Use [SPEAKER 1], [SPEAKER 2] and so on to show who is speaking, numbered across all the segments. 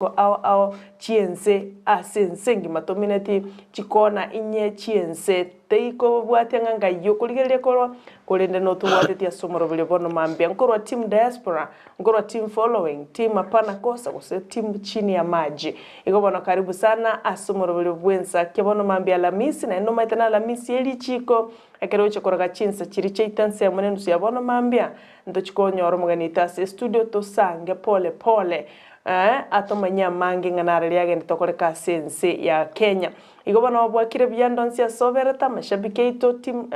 [SPEAKER 1] Ao ao chi'ense ase ense engima tomineti chikona inye chi'ense teikobwatia ng'a ngai okorigereria korwa, korende notobwatetie ase omoroberio bono mambia nkorwa team diaspora, nkorwa team following, team hapana kosa gose team chini ya maji. Igo bono karibu sana ase omoroberio bw'ensa kia bono mambia Alamisi naende nomaete na Alamisi ye richiko ekero ogochia koroga chinsa chiria chiaito ensemo na enusu ya bono mambia ntochi konyora omogeni oito ase estudio tosange pole pole Ee, atomanyie amange ng'a nararia agendete okoreka ase ense ya Kenya. Igo bono bwakire buya ndonsi ase oberete amashabiki aito team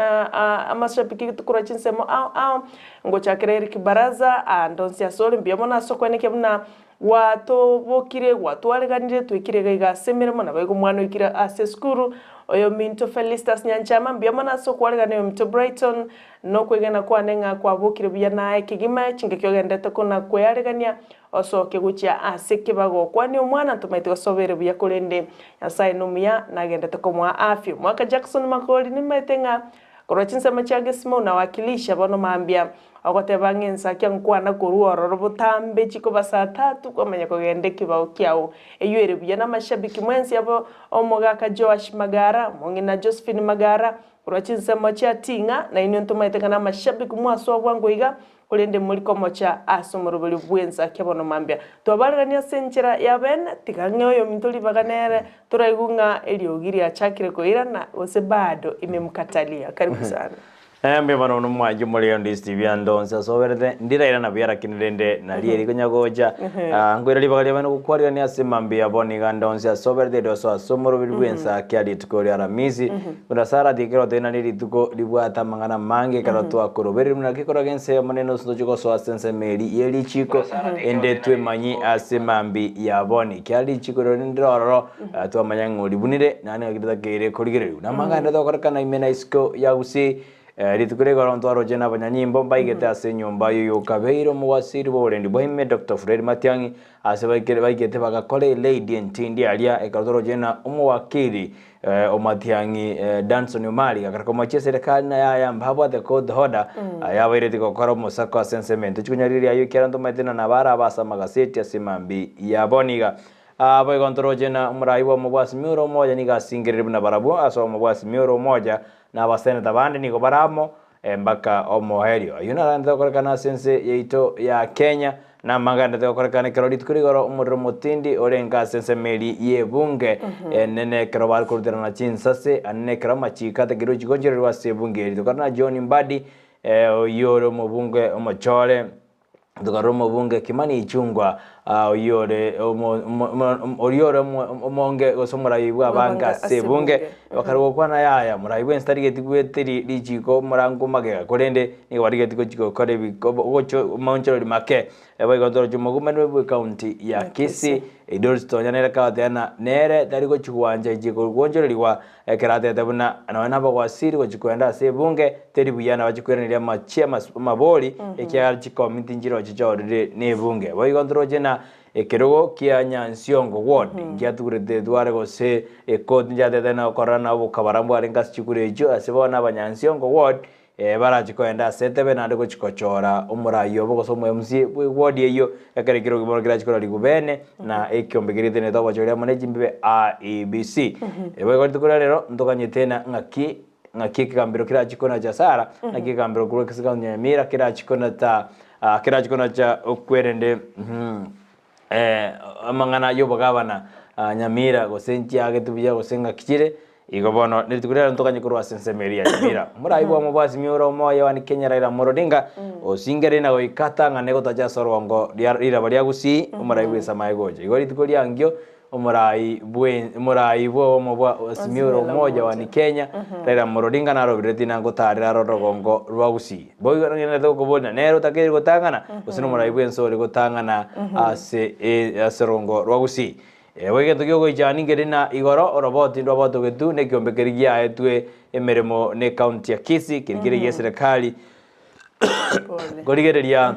[SPEAKER 1] amashabiki aito korwa chinsemo ao ao, ngochakera Eric Baraza ndonsi ase ore mbuya mono ase okwenekia buna gwatobokire gwatwareganire twaikire iga iga ase emeremo naboigo omwana oikire ase esukuru, oyominto Felistus Nyanchama mbuya mono ase okwaregana oyominto Brighton, nokwegena kwane ng'a kwabokire buya naye kegima chingaki ogendete kona kwearegania Osoke gochia ase ekebago okwanie omwana, ntomaete gose obeire buya korende Nyasae nomuya nagendete komoa afya. Omwaka Jackson Makori nimaete ng'a korwa chinsemo chia Gesimou na Wakilisha bono mambia ogoteba ng'a ensakia nkwana korwa ororo botambe chikoba saa tatu kwamanya kogenda ekebao kiao. Eyio ere buya namashabiki mwensi abo omogaka Joash Magara, omong'ina Josephine Magara korwa chinsemo chia Ting'a nainwe ntomaete ng'a namashabiki mwasoa bwango iga Korende mori komocha ase omoroberio bw'ensa kia bono mambia. Twabaregania ase enchera ya bene, tiga ng'e oyominto ribaga nere, toraigwe ng'a eriogi riachakire koirana, gose bado imemkatalia. Karibu sana.
[SPEAKER 2] Mbuya mono buna omwanchi omorero ndisiti ande onsi ase oberete, ndirairana buya lakini rende nario eri konya gocha. Nkoira ribaga ria bene gokwarirania ase mambia bono iga ande onsi ase oberete erio osoe ase omoroberi bw'ensa kia rituko ria Aramisi. Buna Sara atiekire goteba ng'a nerituko ribwate amang'ana amange ekero twakorobereire buna kekoraga ense y'Omonene ase tochie gosoa ase ensemo eria ye richiiko, ende twemanyi ase mambi ya boni. Ekiagera richiiko riria rinde ororo, twamanya ng'a oribunire, naende ng'aki ritakeire korigererigwa. Na amang'ana ande togokorekana ime na isiko ya Gusii, rituko ria igoro ntwaroche na abanyanyimbo mbaigete ase enyomba y'oyokabeire omowasiri bw'oborendi bwa ime Doctor Fred Matiang'i, ase baikire baigete bagakora eraidi entindi aria ekero toroche na omowakili Omatiang'i Danson Omari gakora komochia eserekari na yaya mbabwate court order yabaireti gokora omosako ase ensemo eye. Tochikonyarigereria ayio ekiagera ntomaete na nabo arabe ase amagaseti ase mambi ya bono iga. Boigo ntoroche na omorai bwa omobwasi Miura Omoja nigo asingerire buna barabwo ase omobwasi Miura Omoja na abaseneta bande nigo bare amo Mpaka omoerio. Ayio narente gokorekana ase ense yaito ya Kenya, na amagenderete gokorekana ekero rituko rigoro omorero omotindi orenge ase ensemo eria y'ebunge enene ekero bare koruterana chinsase anene ekero amachiko atakeirwe gochigonchererwa ase ebunge eria. Tokare na John Mbadi oyio ore omobunge omochore. Tokarora omobunge Kimani Ichung'wa, oyio ore oria ore omonge gose omorai bw'abange ase ebunge, bakarwa gokwana yaya, morai bwensi tarigeti gweteri richiko omorango magega, korende nigo barigeti gochia gokora amaonchorori make. Boigo toroche omogumani bw'ecounty ya Kisii, Edolce Tonya nere akagoteba ng'a nere tari gochia gwancha richiko goonchorerigwa Ekero atebete buna nonya nabagwasiri gochia koenda ase ebunge, teri buya nabachia koiraneria amachie amabori, ekiagera chikomiti nchirochio chiorire nebunge. Boigo ntoroche na ekerogo kia Nyansiongo ward ngiatugurete tware gose ekoti nchiatete na gokorera na obokabara mbwarenge ase chikura echio ase bono abanyansiongo ward Barache koenda ase etebe naende gochia gochora omorai obo gose omo MC bwe ward eyio, ekero ekerogo bono kerache korarigwa bene, na ekiombe keria getenenete obochori amo ne chimbibe IEBC. Boigo rituko ria rero ntoganyete na ng'aki ng'aki ekegambero kerache konacha asara, naki ekegambero korwa ase ekaunti ya Nyamira kerache konata kerache konacha okwerende amang'ana y'obogabana Nyamira gose nchiagete buya gose ng'aki chire, igo bono nerituko riarero ntoganye korwa ase ensemo eria ya Nyamira. Omorai bwamo bwa Azimio ore omoyo one Kenya Raila Amolo Odinga, osingereire na goika atang'ane gotacha ase orogongo ria riraba ria Gusii, omorai bw'esamaye gocha. Igo rituko riangio omorai bwe omorai bw'obomo bwa Azimio ore omoja one Kenya, Raila Amolo Odinga narobiretie na ngotarera aro orogongo rwa Gusii. Boigo nongenderete gokoboria, nere otakeire gotang'ana, gose nomorai bw'ense ore gotang'ana ase ase orogongo rwa Gusii? Boigo egento gi'ogoichania nkeri na igoro oroboti ndwabotogetwe na ekiombe keria giaetwe emeremo ne county ya Kisii, keria kere gi'eserekari
[SPEAKER 1] Pole.
[SPEAKER 2] korigereria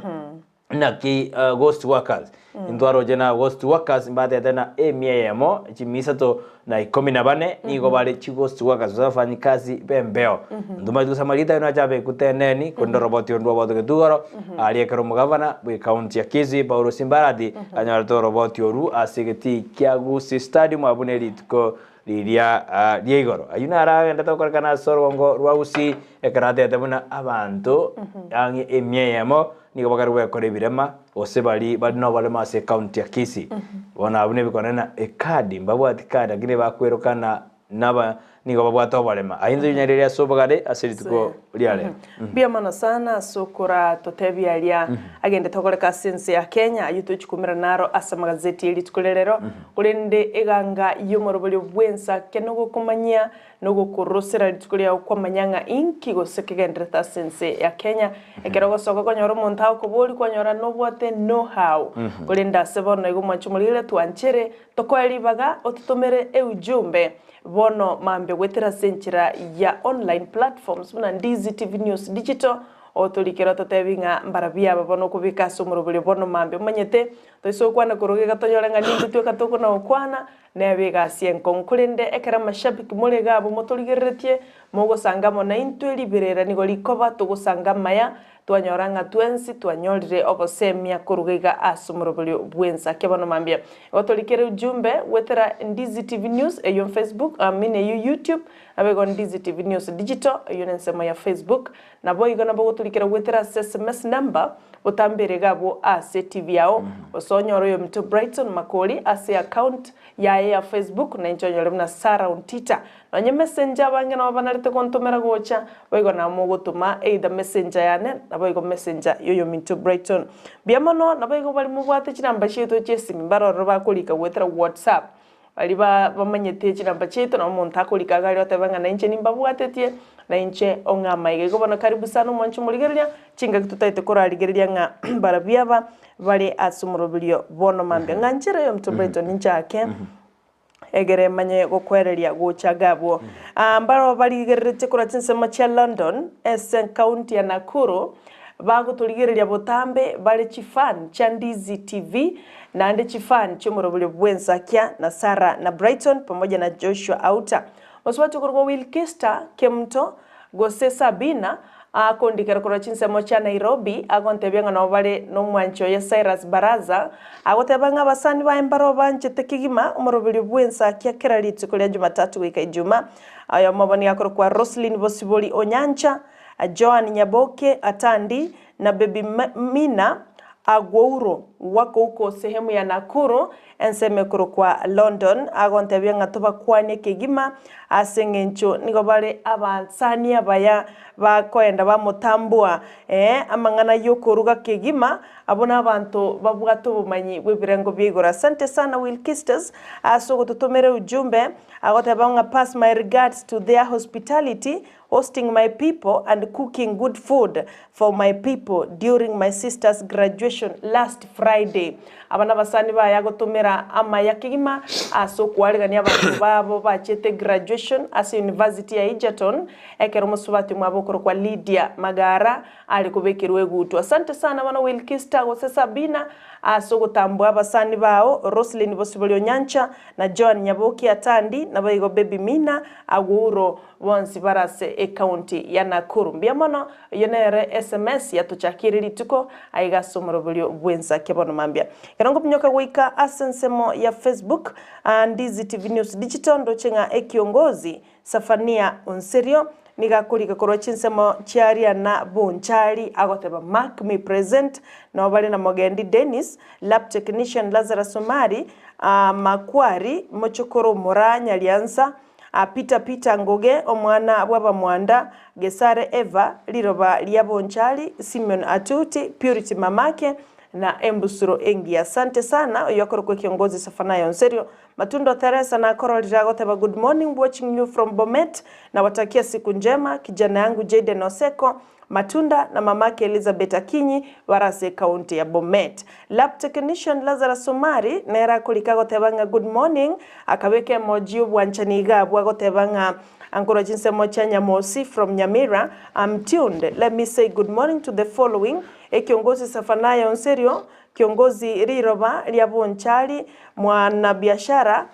[SPEAKER 2] naki ghost workers. Intwaroche na ghost workers mbatete na emia eyemo chimia isato na ikomi na bane nigo bare chighost workers gose abafanyikazi b'embeo. Ntomanyeti gose amarieta aye nache abekwe teneni korende oroboti oro ndwabwatogete igoro aria ekero omogavana bw'ecounty ya Kisii Paul Simbarati anyorete oroboti orwu ase egetii kia Gusii Stadium abwo ne rituko riria ria igoro. Ayio naro agendete gokorekana ase orogongo rwa Gusii ekero atebete buna abanto ang'e emia eyemo nigo bakare gwekora ebirema gose baria bare noboremo ase ecounty ya Kisii. Bono abwo nebikone na ekadi, mbabwati kadi lakini bakwerokana naba nigo babwate oborema. Ayio intwe tonyarire ase obogare ase rituko ria rero.
[SPEAKER 1] Mbuya mono sana ase okoratotebia aria agendete gokoreka ase ense ya Kenya, ayio tochikumera naro ase amagazeti ye rituko ria rero, korende eganga y'omoroberio bw'ensake nogokomanyia nogokorosera rituko riao kwamanya ng'a inki gose kegendererete ase ense ya Kenya. Ekero ogosoka okonyora omonto agokoboria kwanyora nobwate know how. Korende ase bono igo mwanche omorire twanchere tokoe ribaga ototomere eujumbe bono mambia goetera ase enchera ya online platforms buna Ndizi TV News Digital otorikere ototebi ng'a mbarabwo aba bono okobeka ase omoroberio bono mambia omanyete toise gokwana korwa iga tonyore ng'a nintwe tweka tokona gokwana Nebe egasi enkong'u, korende ekero amashabiki more iga abwo motorigereretie, mogosanga amo naintwe, riberera nigo rikoba togosanga amaya, twanyora ng'a twensi twanyorire obosemia koruga iga ase omoroberio bw'ensake bono mambia. Igo torikere ujumbe goetera Ndizi TV News eyio Facebook, I mean eyio YouTube, naboigo Ndizi TV News Digital eyio nensemo ya Facebook, Naboigo nabo gotorikera goetera ase sms number otambere iga abwo ase TV yao, gose onyore oyominto Brighton Makori ase account yaye ya Facebook na inche onyore buna Sarah Ontita. Nonye messenger abange nabo banarete gontomera gocha, boigo nabo mogotoma either messenger yane naboigo messenger yoyominto Brighton. Mbuya mono naboigo baria mobwate chinamba chiaito chiesimi mbare ororo bakorika goetera WhatsApp. Baria bamanyete chinamba chiaito nabo omonto akorika iga aria oteba ng'a nainche nimbabwatetie, nainche ong'e amaiga. Igo bono karibu sana omwanche omorigereria, chingaki totaete korarigereria ng'a mbarabwo aba bare ase omoroberio bono mambia. Ng'a nchera oyominto Brighton ninchake egere manye gokwereria gocha iga abwo. Mbarabwo barigereretie korwa chinsemo chia London ase ecounty ya Nakuru, Bagotorigereria botambe bare chifan chia Ndizi TV naende chifan chi'omoroberio bw'Ensakia na Sarah na Brighton pamoja na Joshua Auta. Mosubati okorokwa Wilkister Kemunto gose Sabina akondikera korwa chinsemo chia Nairobi agontebia ng'a nabo bare nomwanchi oye Cyrus Baraza agoteba ng'a abasani baye mbaro banchete kegima omoroberio bw'Ensakia kera rituko ria Jumatatu goika Ijumaa. Oyomo obo nigo akorokwa Roselyn Bosibori Onyancha. Joan Nyaboke Atandi na Baby Mina Agwouro wako uko sehemu ya Nakuru ensemo ekorokwa London agontebia ng'a tobakwanie kegima ase eng'encho nigo bare abansani abaya bakoenda bamotambua ee amang'ana yokoruga kegima abwo nabanto babwate obomanyi bw'ebirengo bia igoro. Asante sana Wilkistus ase ogototomera ujumbe agoteba ng'a pass my regards to their hospitality Hosting my people and cooking good food for my people during my sister's graduation last Friday. Aba nabasani baye agotomera amaya kegima ase okwarigania abanto babo bachete graduation ase University ya Egerton ekero mosubati omwabo okorokwa Lydia Magara are kobekerwa egutu. Asante sana bono Wilkister gose Sabina ase ogotambua abasani bao Roselyn Bosibori Onyancha na Joan Nyaboki Atandi naboigo Baby Mina Aguro Bonsi bare ase ecounty ya Nakuru. Mbuya mono, eyio nere sms yatochakiire rituko aiga ase omoroberio bw'ensake bono mambia. Ekero nkominyoka goika ase ensemo ya Facebook, Ndizi TV News Digital ndoche ng'a ekiongozi Safania Onserio nigo akorika korwa chinsemo chia Riana Bonchari agoteba mark me present, nabo bare na Mogendi Dennis, Lab Technician Lazarus Omari, Makwari, Mochokoro Moraa Nyariansa, Peter Peter Ngoge, omwana bw'Abamwanda, Gesare Eva, riroba ria Bonchari, Simeon Atuti, Purity Mamake, na embusuro engiya. Asante sana oyio akorokwa ekiongozi Sefaniah Onserio. Matundo Theresa nakororire agoteba good morning watching you from Bomet nawatakia siku njema kijana yangu Jayden Oseko Matunda na mamake Elizabeth Akinyi bare ase ecounty ya Bomet. Lab technician Lazarus Omari nere akorika agoteba ng'a good morning akabeka emoji y'obwanchani iga abwo agoteba ng'a ankorwa chinsemo chia Nyamosi from Nyamira I'm tuned let me say good morning to the following ekiongozi Sefaniah Onserio. Kiongozi riroba ria Bonchari, Mwanabiashara,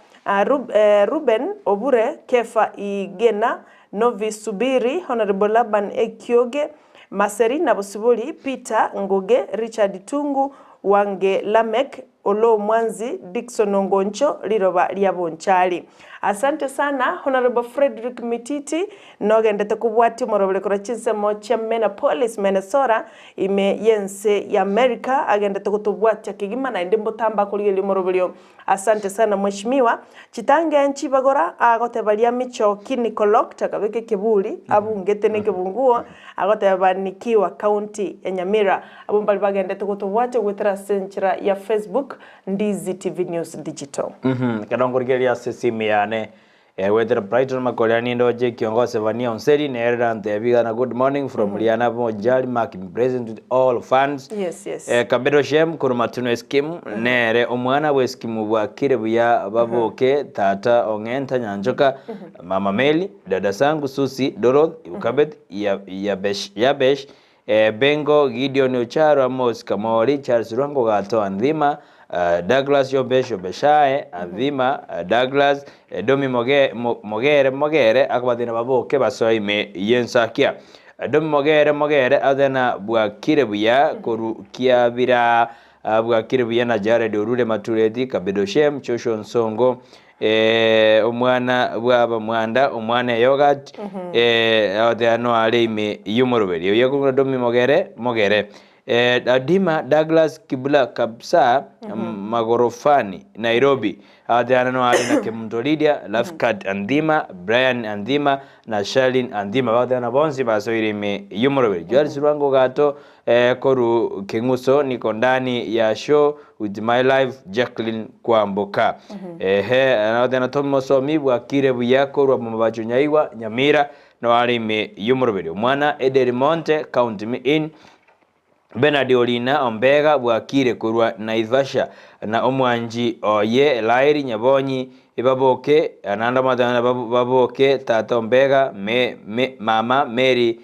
[SPEAKER 1] Reuben Obure, Kefa Igena, Novi Subiri, Honourable Laban Ekioge, Maseri na Bosibori, Peter Ngoge, Richard Tungu, Wange Lameck, Oloo Mwanzi, Dickson Ongoncho, riroba ria Bonchari. Asante sana Honourable Fredrick Mititi, nogendete kobwatia omorobere korwa chinsemo chia Minneapolis, Minnesota, ime y'ense ya America, agendete gotobwatia kegima naende mbotambe akorigereria omoroberio. Asante sana Mheshimiwa. Chitange nchibagora agoteba ria Micho Kinikolok takabeka ekeburi abungete na ekebunguo agoteba nikiwa county ya Nyamira. Abwo mbari bagendete gotobwatia goetera ase enchera ya Facebook Ndizi TV News Digital.
[SPEAKER 2] Ekero nkorigereria ase esimu yane goetera Brighton Makori nindoche ekiongozi Zephania Onseri nere nantebia iga na good morning from Riana Bonjari Mark be present with all fans.
[SPEAKER 1] Yes, yes.
[SPEAKER 2] Kabedo Shem korwa Matuno Eskim nere omwana bw'Eskimu bwakire buya baboke tata Ong'enta Nyanchoka mama Meli dada sangu Susi Doroth Yokabeth Yabesh Yabesh Bengo, Gideon Ocharo, Amos Kamori, Charles Rwango Gato Anthima, Douglas Yobesh Obeshae, Anthima, Douglas, Domi Moge, Mogere Mogere, akabateena baboke basoe ime y'ensakia. Domi Mogere Mogere athena bwakire buya koru kiabira bwakire buya na Jared Orure Matureti, Kabedo Shem, Joshua Nsongo, Omwana bw'abamwanda, omwana Eyogat, agoteeba noare ime y'omoroberi oye korwa Domi Mogere, Mogere. Adima Douglas Kibula Kabsa, Magorofani, Nairobi. Agoteeba noare na Kemunto Lydia, Lafcat Andima, Brian Andima na Charlene Andima. Bagoteeba na bonsi basoire ime y'omoroberi. Joel Sirwango Gato, Koru Keng'uso niko ndani ya show with my life Jacqueline Kwamboka. Ehe nagoteba tomosomi bwakire buya korwa momabacho Nyaigwa Nyamira no are ime y'omoroberi omwana Ederi Monte count me in Bernard Orina Ombega bwakire korwa Naivasha na omwanchi oye Lairi Nyabonyi baboke naende omotebia baboke tata Ombega me, me, mama Mary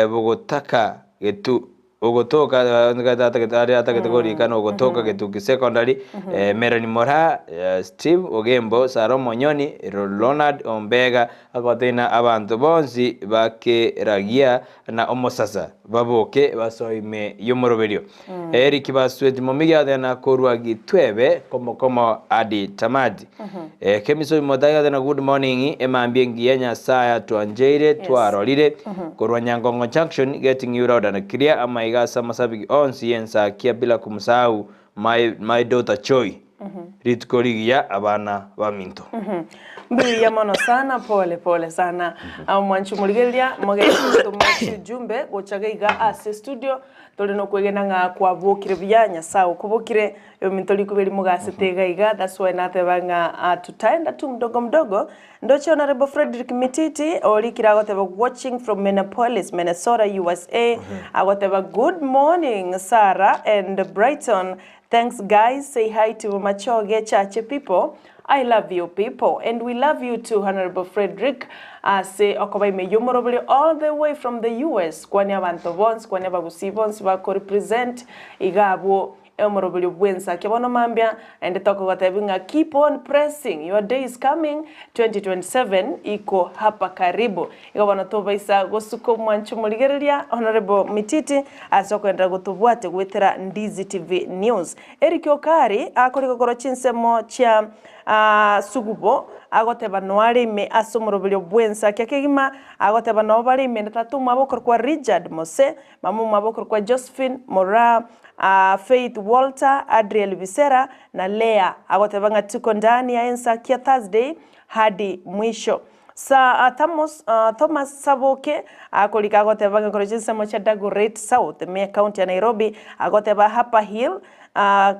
[SPEAKER 2] bogotaka getu ogotoka aria atagete korika na ogotoka Getuki Secondary, Melanie Moraa, Steve Ogembo, Sarah Omonyoni, Ronald Ombega, agotebi na abanto bonsi bakeragia na omosasa baboke basoe ime y'omoroberio. Eric Basweti Momigi agotebi na korwa Gitwebe komokomo hadi tamati. Kemiso Imotai agotebi na good morning emambia engiya Nyasaye atwancheire twarorire korwa Nyangongo Junction getting you loud and clear amaiga ase amasabiki onsi y'ensakia bila kumsahau my, my daughter Joy rituko rigiya abana baminto.
[SPEAKER 1] Mbuya mono sana, pole pole sana. Omwanchi omorigereria, mogende gotoma chijumbe gocha iga ase studio tore nokwegena ng'a kwabokire buya Nyasaye okobokire ominto rikuba eri mogasete iga iga that's why nateba ng'a ah, tutaenda tu mdogo mdogo ndoche Honorable Frederick Mititi orikire agoteba watching from Minneapolis, Minnesota, USA agoteba good morning Sarah and Brighton thanks guys say hi to Machoge Chache people I love you people and we love you too Honorable Frederick ase okoba ime y'omorobori all the way from the US kwania abanto bonsi kwania abagusii bonsi bako represent iga abwo omorobori bw'ensake bono mambia naende tokogotebi ng'a keep on pressing your day is coming 2027 iko hapa karibu igo bono tobaisa gosuka omwancho omorigereria Honorable Mititi ase okoenderera gotobwate goetera Ndizi TV News Eric Okari akorika korwa chinsemo chia Sugubo, agoteba noare ime ase omoroberio bw'ensakia kegima, agoteba nao bare ime na tata omwabo okorokwa Richard Mose, mama omwabo okorokwa Josephine Moraa, Faith Walter, Adriel Bisera, na Leah. Agoteba ng'a tuko ndani ya ensakia Thursday hadi mwisho. Sir Thamos, Thomas Saboke akorika agoteba ng'a korwa chinsemo chia Dagoret South ime ecounty ya Nairobi, agoteba Upper Hill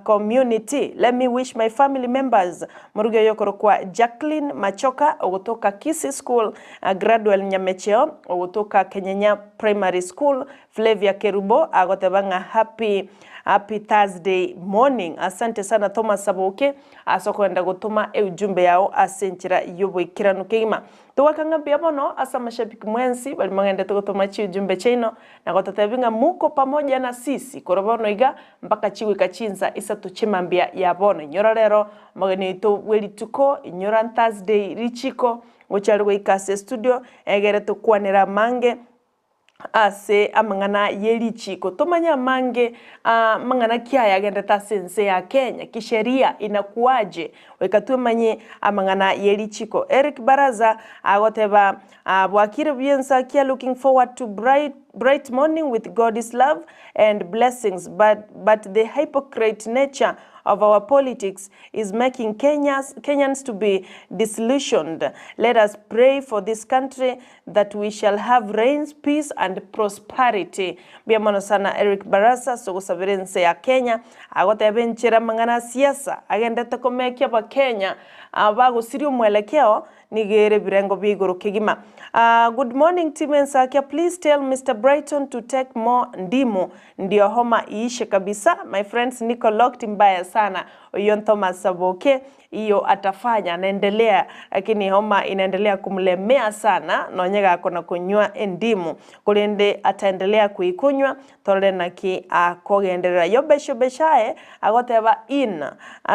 [SPEAKER 1] community let me wish my family members morugi oyo okorokwa Jacqueline Machoka ogotoka Kisii School, Gradwell Nyamecheo ogotoka Kenyenya Primary School, Flavia Kerubo agoteba ng'a happy. Happy Thursday morning. Asante sana Thomas Saboke ase okogenda gotoma eujumbe yao ase enchera y'oboikeranu kegima. Togwaka ng'a mbuya mono ase amashabiki mwensi baria mogendete gotoma chiujumbe chiaino na gototebia ng'a muko pamoja na sisi korwa bono iga mpaka chigoika chinsa isato chimambia ya bono. Inyora rero omogeni oito bwe rituko, inyora Thursday richiko ngochia are goika ase estudio egere tokwanere amange ase amang'ana ye richiiko. Tomanye amange amang'ana ki aya agenderete ase ense ya Kenya, kisheria inakuaje? Goika twemanye amang'ana ye richiiko. Eric Baraza agoteba, Bwakire buya ensakia looking forward to bright bright morning with God's love and blessings but but the hypocrite nature of our politics is making Kenyas Kenyans to be disillusioned. Let us pray for this country that we shall have rains, peace and prosperity. Mbuya mono sana Eric Barasa ase ogosabera ense ya Kenya, agoteba enchera amang'ana a siasa agendete komekia abakenya bagosiria omwelekeo nigo ere ebirengo bia igoro kegima. Good morning team Ensakia, please tell Mister Brighton to take more ndimu ndio homa iishe kabisa, my friends niko locked mbaya sana, oyio Thomas Saboke Iyo atafanya anaendelea lakini homa inaendelea kumlemea sana nonye gakona konywa endimu korende ataendelea koikunywa torore naki akogenderera. Yobesh Obeshaye agoteba in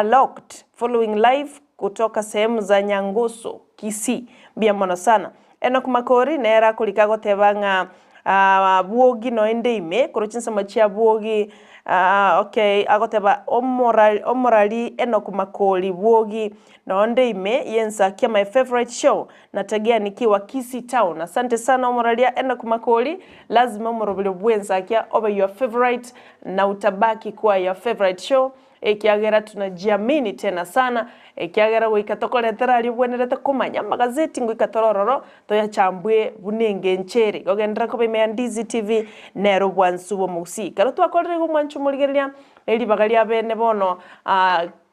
[SPEAKER 1] locked following live kutoka sehemu za Nyangusu Kisii mbuya mono sana. Enock Makori nere akorika agoteba ng'a Bwogi noende ime korwa chinsemo chia Bwogi okay agoteba omorari omorari Enock Makori Bwogi noonde ime yensakia my favorite show nategea nikiwa Kisii town asante sana omoraria Enock Makori lazima omoroberio bwensakia obe your favorite na utabaki kuwa your favorite show Ekiagera tunajiamini tena sana, ekiagera goika tokoretera aria obwenerete komanya amagazeti ngoika tore ororo toyachambwe buna engencho ere. Igo genderera koba ime ya Ndizi TV nere obwansu bw'omogusii. Ekero twakorire igo omwancho omorigereria ne ribaga ria bene bono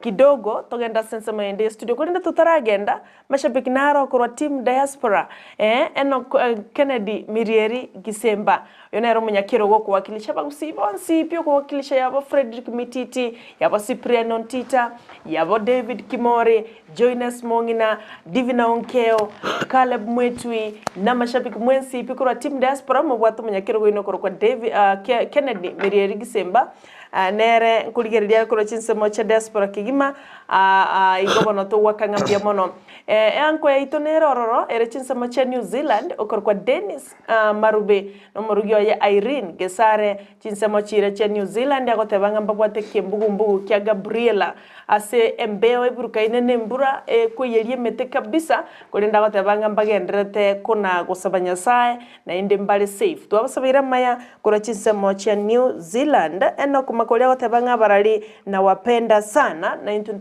[SPEAKER 1] kidogo togende ase ensemo eyende ye studio korende totaragenda Mashabiki naro korwa team diaspora eeh Enock Kennedy Mirieri Gisemba oyo nere omonyakerogo okowakilisha abagusii bonsi pi okowakilisha yabo Fredrick Mititi yabo Cyprian Ontita yabo David Kimori Joynes Mong'ina Divina Onkeo Caleb Mwetui na amashabiki mwensi pi korwa team diaspora mobwate omonyakerogo oino okorokwa David Kennedy Mirieri Gisemba Nere nkorigereria are korwa chinsemo chia diaspora kegima, igo bono togwaka ng'a mbuya mono. Eanko yaito nere ororo ere chinsemo chia New Zealand, okorokwa Dennis Marube, na omorugi oye Irene Gesare, chinsemo chiria chia New Zealand, agoteba ng'a mbabwate ekembugumbugu kia Gabriela ase embeo eburukaine nembura ekoiyeria emete kabisa, korende agoteba ng'a mbagendererete kona gosaba Nyasae naende mbare safe. Twabasabeire amaya Korwa chinsemo chia New Zealand, Enock Makori agoteba ng'a abarari nawapenda sana, na intwe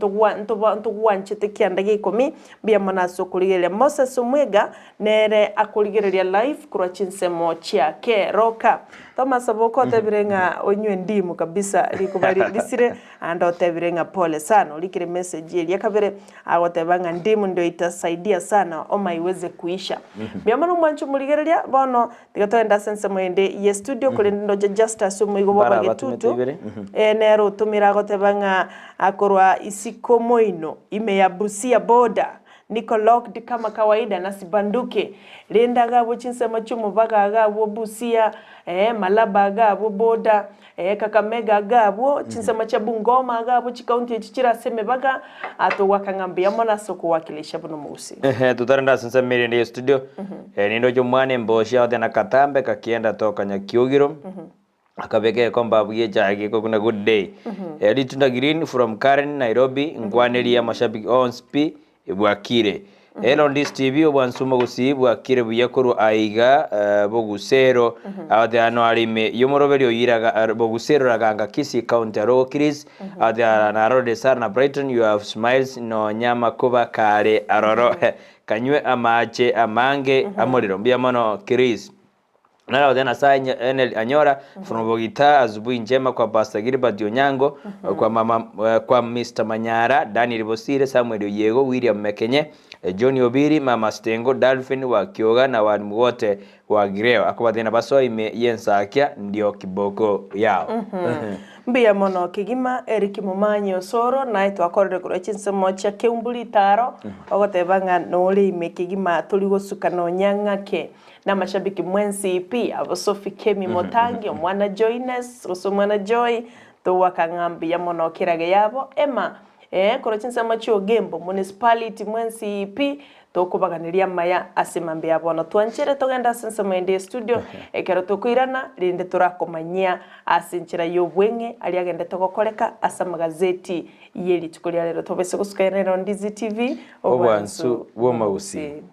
[SPEAKER 1] ntogwanchete kianda gia ikomi. Mbuya mono ase okorigereria. Moses Omwega nere akorigereria live korwa chinsemo chia Keroka. Thomas Oboka otebire ng'a onywe ndimu kabisa rikuba risire, ande otebire ng'a pole sana orikire message eria kabere agoteba ng'a ndimu ndio itasaidia sana homa iweze kuisha. Mbuya mono omwancho omorigereria, bono Tiga togende ase ensemo ende ye studio korende ndoche Justus omoigo bwa
[SPEAKER 2] Mbare abatomete
[SPEAKER 1] Abagetutu
[SPEAKER 2] ibere.
[SPEAKER 1] eh, nere otomire agoteba ng'a akorwa isiko moino ime ya Busia border niko locked kama kawaida na sibanduke rende iga abwo chinsemo chi'omobaga iga abwo Busia eh, Malaba iga abwo border eh, Kakamega iga abwo chinsemo chia Bungoma iga abwo chikaunti echi chire ase emebaga togwaka ng'a mbuya mono ase okowakilisha buna omogusii.
[SPEAKER 2] Ehe, totarende ase ensemo erende ye studio, nindoche omwana emboshi agote na katambe kakienda toka nyakiogiro, akabeka egekombe abwo gie echae gekobuna good day. Ritunda green from Karen Nairobi, nkwanerie amashabiki onsi pi bwakire. Elondis TV obwansu omogusii bwakire buya korwa aiga bogusero agote ano are ime yomoroberi oyio bogusero raganga Kisii county arogo Chris agote narorire Sarah na Brighton you have smiles nonya amakuba kare aroro kanywe amache amange amorero mbuya mono Chris. Naragote Nyasaye Enel Anyora from Bogita asubuhi njema kwa Pastor Gilbert Onyango kwa mama kwa Mister Manyara Daniel Bosire Samuel Oyiego William Mekenye John Obiri Mama Stengo Dalphin wa Kioga na walimu wote wa Gireo akobatebia nabasoe ime y'ensakia ndio kiboko yao.
[SPEAKER 1] Mbuya mono kegima Eric Momanyi Osoro naye twakorire korwa chinsemo chia Keumbu Ritaro ogoteba ng'a nore ime kegima tori gosuka nonya ng'ake na amashabiki mwensi pi abo Sophie Kemi Motangi omwana Joynes gose omwana Joy togoaka ng'a mbuya mono kerage yabo Emma eh korwa chinsemo chia Ogembo Municipality mwensi pi Tokobaganeria amaya ase mambia ya bono. Twanchere togende ase ensemo ende y'estudio, ekero tokoirana, rende torakomanyia ase enchera y'obweng'e aria agendete gokoreka ase amagazeti ye rituko ria rero. Tobaise gosuka rero Ndizi TV,
[SPEAKER 2] Obwansu bw'omogusii.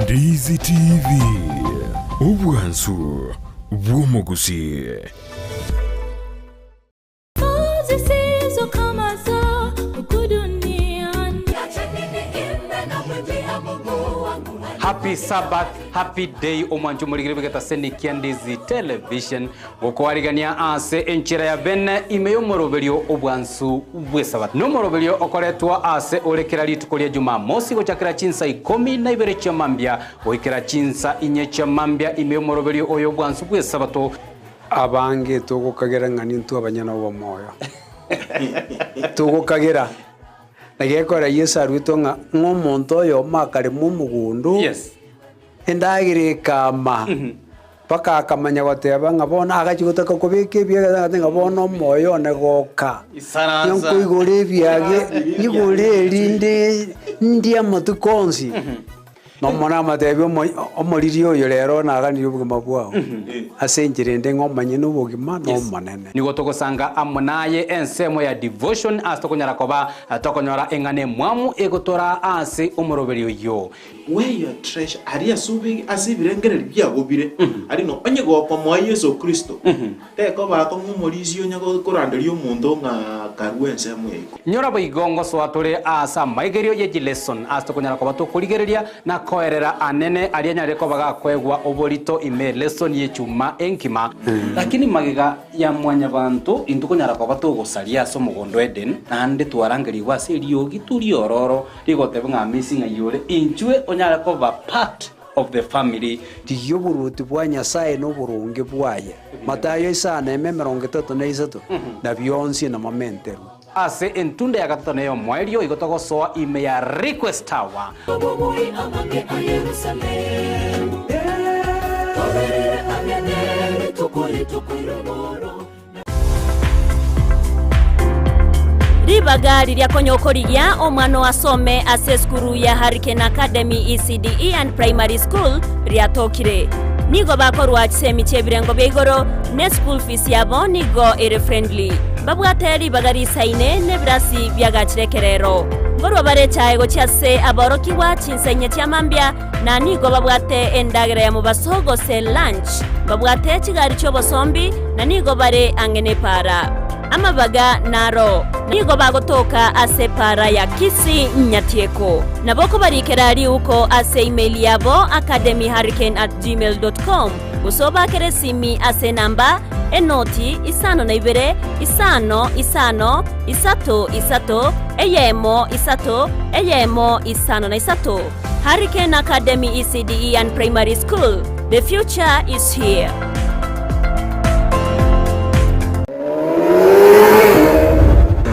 [SPEAKER 3] Ndizi TV, obwansu bw'omogusii.
[SPEAKER 4] Happy Sabbath, happy day omwancho omorigere bw'egetaseni kia Ndizi Television Gokoarigania ase enchera ya bene ime y'omoroberio obwansu bw'Esabato. Nomoroberio okoretwa ase ore kera rituko ria Jumamosi gochakera chinsa ikomi na ibere chia mambia goikera chinsa inye chia mambia ime y'omoroberio oyo obwansu bw'Esabato.
[SPEAKER 5] Abange togokagera ng'a nintwe abanyene obomoyo. Togokagera. Na gekogera Yeso aruetwe ng'a ng'a omonto oyomo akarema omogondo,
[SPEAKER 4] Yes.
[SPEAKER 5] endagera ekama. Mpaka akamanya goteba ng'a bono agachia gotaka kobeka ebiage agateba ng'a bono omoyo one goka,
[SPEAKER 4] Isaransa.
[SPEAKER 5] nkoigora ebiage, nyigore erinde ndie amatuko onsi. Na omone amatebia omo omoriri oyo rero naganirie obogima bwao, ase enchera ende ng'a omanye na obogima na omonene.
[SPEAKER 4] Nigo togosanga amo naye ensemo ya devotion ase tokonyara koba tokonyora eng'ana emwamu egotoraa ase omoroberi oyio.
[SPEAKER 6] Where your treasure, aria ase obe ase ebirengererio biago bire, aria no onye gokomoa Yeso Kristo, tekoba akong'u omorisia onye koranderia omonto ng'a karue ensemo ya igoro.
[SPEAKER 4] Nyora boigo ngosoa tore aase amaigerio ye chileson ase tokonyara koba tokorigereria na koerera anene aria anyare koba gakoegwa oborito ime lesson y'echuma enkima. Lakini magega ya mwanyabanto intwe konyara koba togosaria ase omogondo o Eden, naende twarangerigwe ase eriogi riororo Rigoteba ng'a amesi ng'ai ore, inchwe onyare koba part of the family.
[SPEAKER 5] Rigia oboruoti bwa Nyasae na oboronge bwaye, Matayo isano eme 33, na bionsi namamenterwe.
[SPEAKER 4] Ase entunda ya gatato na ey'omoerio igo togosoa ime ya Request Tower.
[SPEAKER 7] Obobui amange a Yerusalemu, Toberere ang'e ne rituko rituko ri'omoro.
[SPEAKER 8] Ribaga riria konya okorigia omwana oo asome ase esukuru ya Hurricane Academy ECDE and Primary School riatokire. Nigo bakorwa chisemi chi'ebirengo bia igoro ne school fees yabo nigo ere friendly. Mbabwate ribaga risaine nebirasi biagachire ekerero. Nkorwa bare echae gochia ase aborokigwa chinsa inye chia mambia na nigo babwate endagera ya mobaso gose lunch. Mbabwate chigari chi'obosombi, na nigo bare ang'e nepaara. Amabaga naro nigo bagotoka ase epaara ya Kisii Nyatieko. Nabo okobarikera riuko ase email yabo academyhurricane at gmail dot com gose obaakere esimi ase enamba enoti isano na ibere isano isano isato isato eyemo isato eyemo isano na isato. Hurricane Academy ECDE and Primary School, the future is here.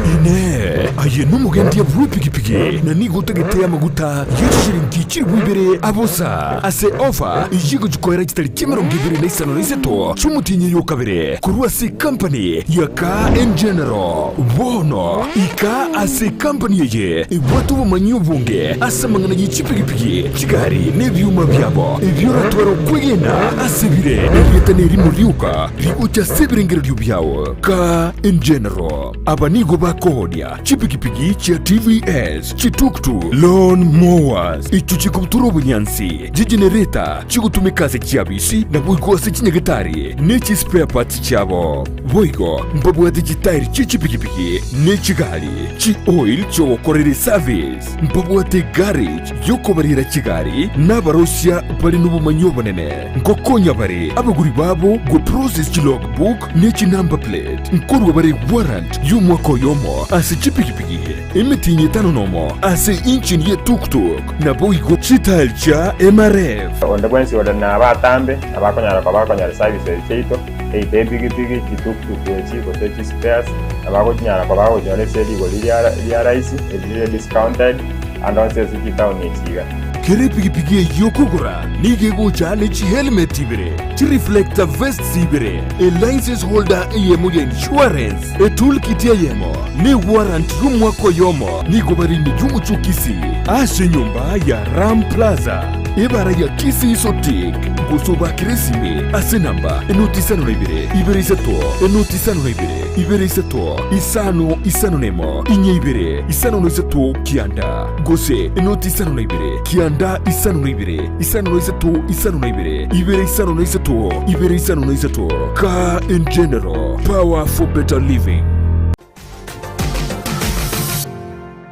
[SPEAKER 3] Inee! Aye nomogendia bw'epigipigi, na nigo otagete amaguta ye chishilingi chilifu ibere abosa ase ofa eyio egochia koera chitariki emerongo ebere na isano na isato chi'omotienyi oyo o kabere, korwa ase ekampani ya Car and General. Bono ika ase ekampani eye ebwate obomanyi obonge ase amang'ana ye chipigipigi, chigari, na ebioma biabo, ebio oratware okwegena ase bire. Erieta nerimo rioka rigocha ase ebirengererio biao. Car and General. Aba nigo bakooonia chipigipigi. Chipigipigi chia TVS, chituktuk, lawn mowers, echio chikobutora obonyansi, chigenereta chigotumeka ase chiabisi naboigo ase chinyagetari ne chispare parts chiabo. Boigo mbabwate chitairi chie chipigipigi ne chigari, chioil chiogokorera eservice. Mbabwate garage yokobarera chigari na abarosia bare nobomanyi obonene. Nkokonya bare abagori babo goprocess chilogbook ne chinumber plate. Nkorua bare warrant y'omwaka oyomo ase chipigipigi, emetienyi etano nomo ase engine ye tuktuk, naboigo chitile chia MRF.
[SPEAKER 9] Onde bwensi ore nabatambe nabakonyara koba bakonyora services chiaito, either epigipigi, chituktuk echi, gose chispares, nabagochinyara koba bagochinyora ase rigori ria rahisi, erire discounted, ande onsi ase chitaoni echi iga.
[SPEAKER 3] Kera epigipigi eyio okogora nigo egocha ne chihelmet ibere, chireflector vests ibere, elicense holder eyemo ya insurance, etoolkit eyemo, na ewarrant y'omwaka oyomo. Nigo bare ime y'omochie o Kisii ase enyomba ya Ram Plaza, ebara ya Kisii Sotik, gose obakere esimi ase enamba enoti isano na ibere, ibere isato, enoti isano na ibere, ibere isato, isano isano na emo, inye ibere, isano na isato, kianda, gose enoti isano na ibere, kianda isano na ibere, isano na isato, isano na ibere, ibere isano na isato, ibere isano na isato. Car in general, power for better living.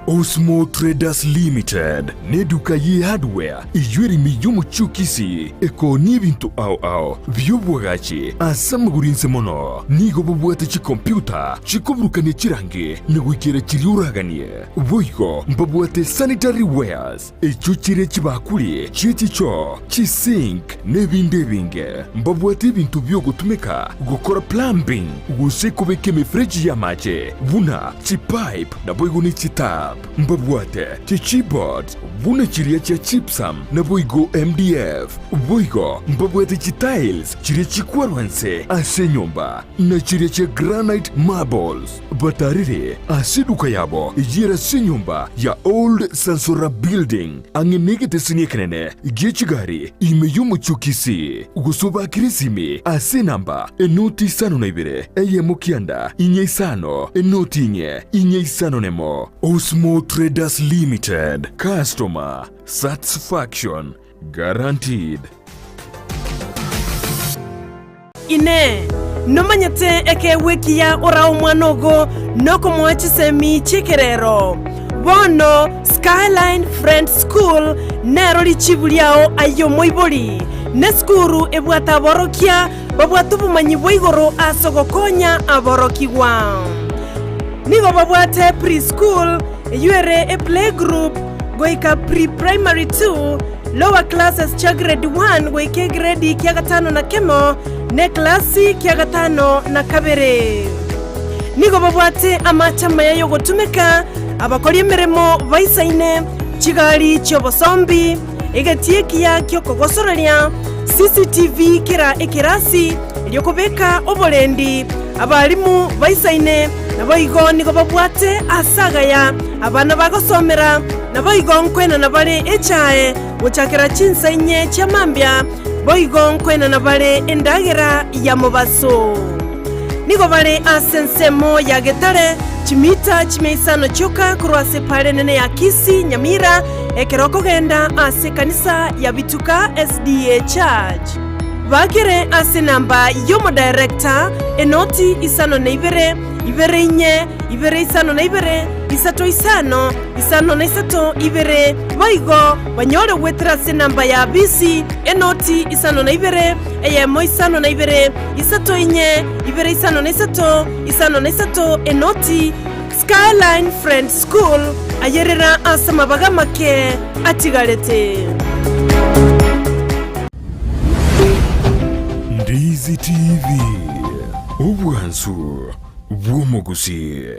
[SPEAKER 3] Osmo Traders Limited neduka ye hardware eyio ere ime y'omochie o Kisii ekoonia ebinto ao ao bi'obwagachi ase amagoro inse mono. Nigo babwate chikompiuta chikoburukania chirangi na goikera chiria oraganie. Boigo mbabwate sanitary wares echio chire chibakuri chie chichoo, chisink na ebinde ebinge. Mbabwate ebinto bi'ogotumeka gokora plumbing gose kobeka emefereji y'amache buna chipipe naboigo ne chitap. Mbabwate chichipboards buna chiria chia gypsum naboigo MDF. Boigo mbabwate chitiles chiria chikwarwa nse ase enyomba na chiria chia granite marbles. Batarire ase eduka yabo eyio ase enyomba ya Old Sansora Building ang'e negeteseni ekenene gie chigari ime y'omochie o Kisii, gose obakere esimi ase enamba enoti isano na ibere eyemo kianda inye isano enoti inye inye isano nemo. Osmo Traders Limited, Customer Satisfaction Guaranteed.
[SPEAKER 10] Inee! Nomanyete ekeegwa ekiya orae omwana ogo nokomoa chisemi chi'ekerero? Bono Skyline Friends School nero richibu riao aye omoibori. Nesukuru ebwate aborokia babwate obomanyi bwa igoro ase ogokonya aborokigwa. Nigo babwate pre-school, eyio ere eplaygroup, goika pre-primary two, Lower classes chia grade one goika egredi kia gatano na kemo, na eklasi kia gatano na kabere. Nigo babwate amache amaya y'ogotumeka, abakori emeremo baisaine, chigari chi'obosombi, egetii ekiya ki'okogosoreria, CCTV kera ekerasi, erio kobeka oborendi, abalimu baisaine, naboigo nigo babwate aase agaya abana bagosomera, Naboigo nkwenana bare echae gochakera chinsa inye chia mambia, boigo nkwenana bare endagera ya mobaso. Nigo bare ase ensemo ya Getare, chimita chimia isano chioka korwa ase epaara enene ya Kisii, Nyamira, ekero okogenda ase ekanisa ya Bituka SDA Church. Bakere ase enamba y'omodirector, enoti isano na ibere, ibere inye, ibere isano na ibere, isato isano, isano na isato ibere, boigo banyore goetera ase enamba ya bisi, enoti isano na ibere, eyemo isano na ibere, isato inye, ibere isano na isato, isano na isato, enoti. Skyline Friends School, ayerera ase amabaga amake atigarete.
[SPEAKER 3] Ndizi TV, obwansu bw'omogusii.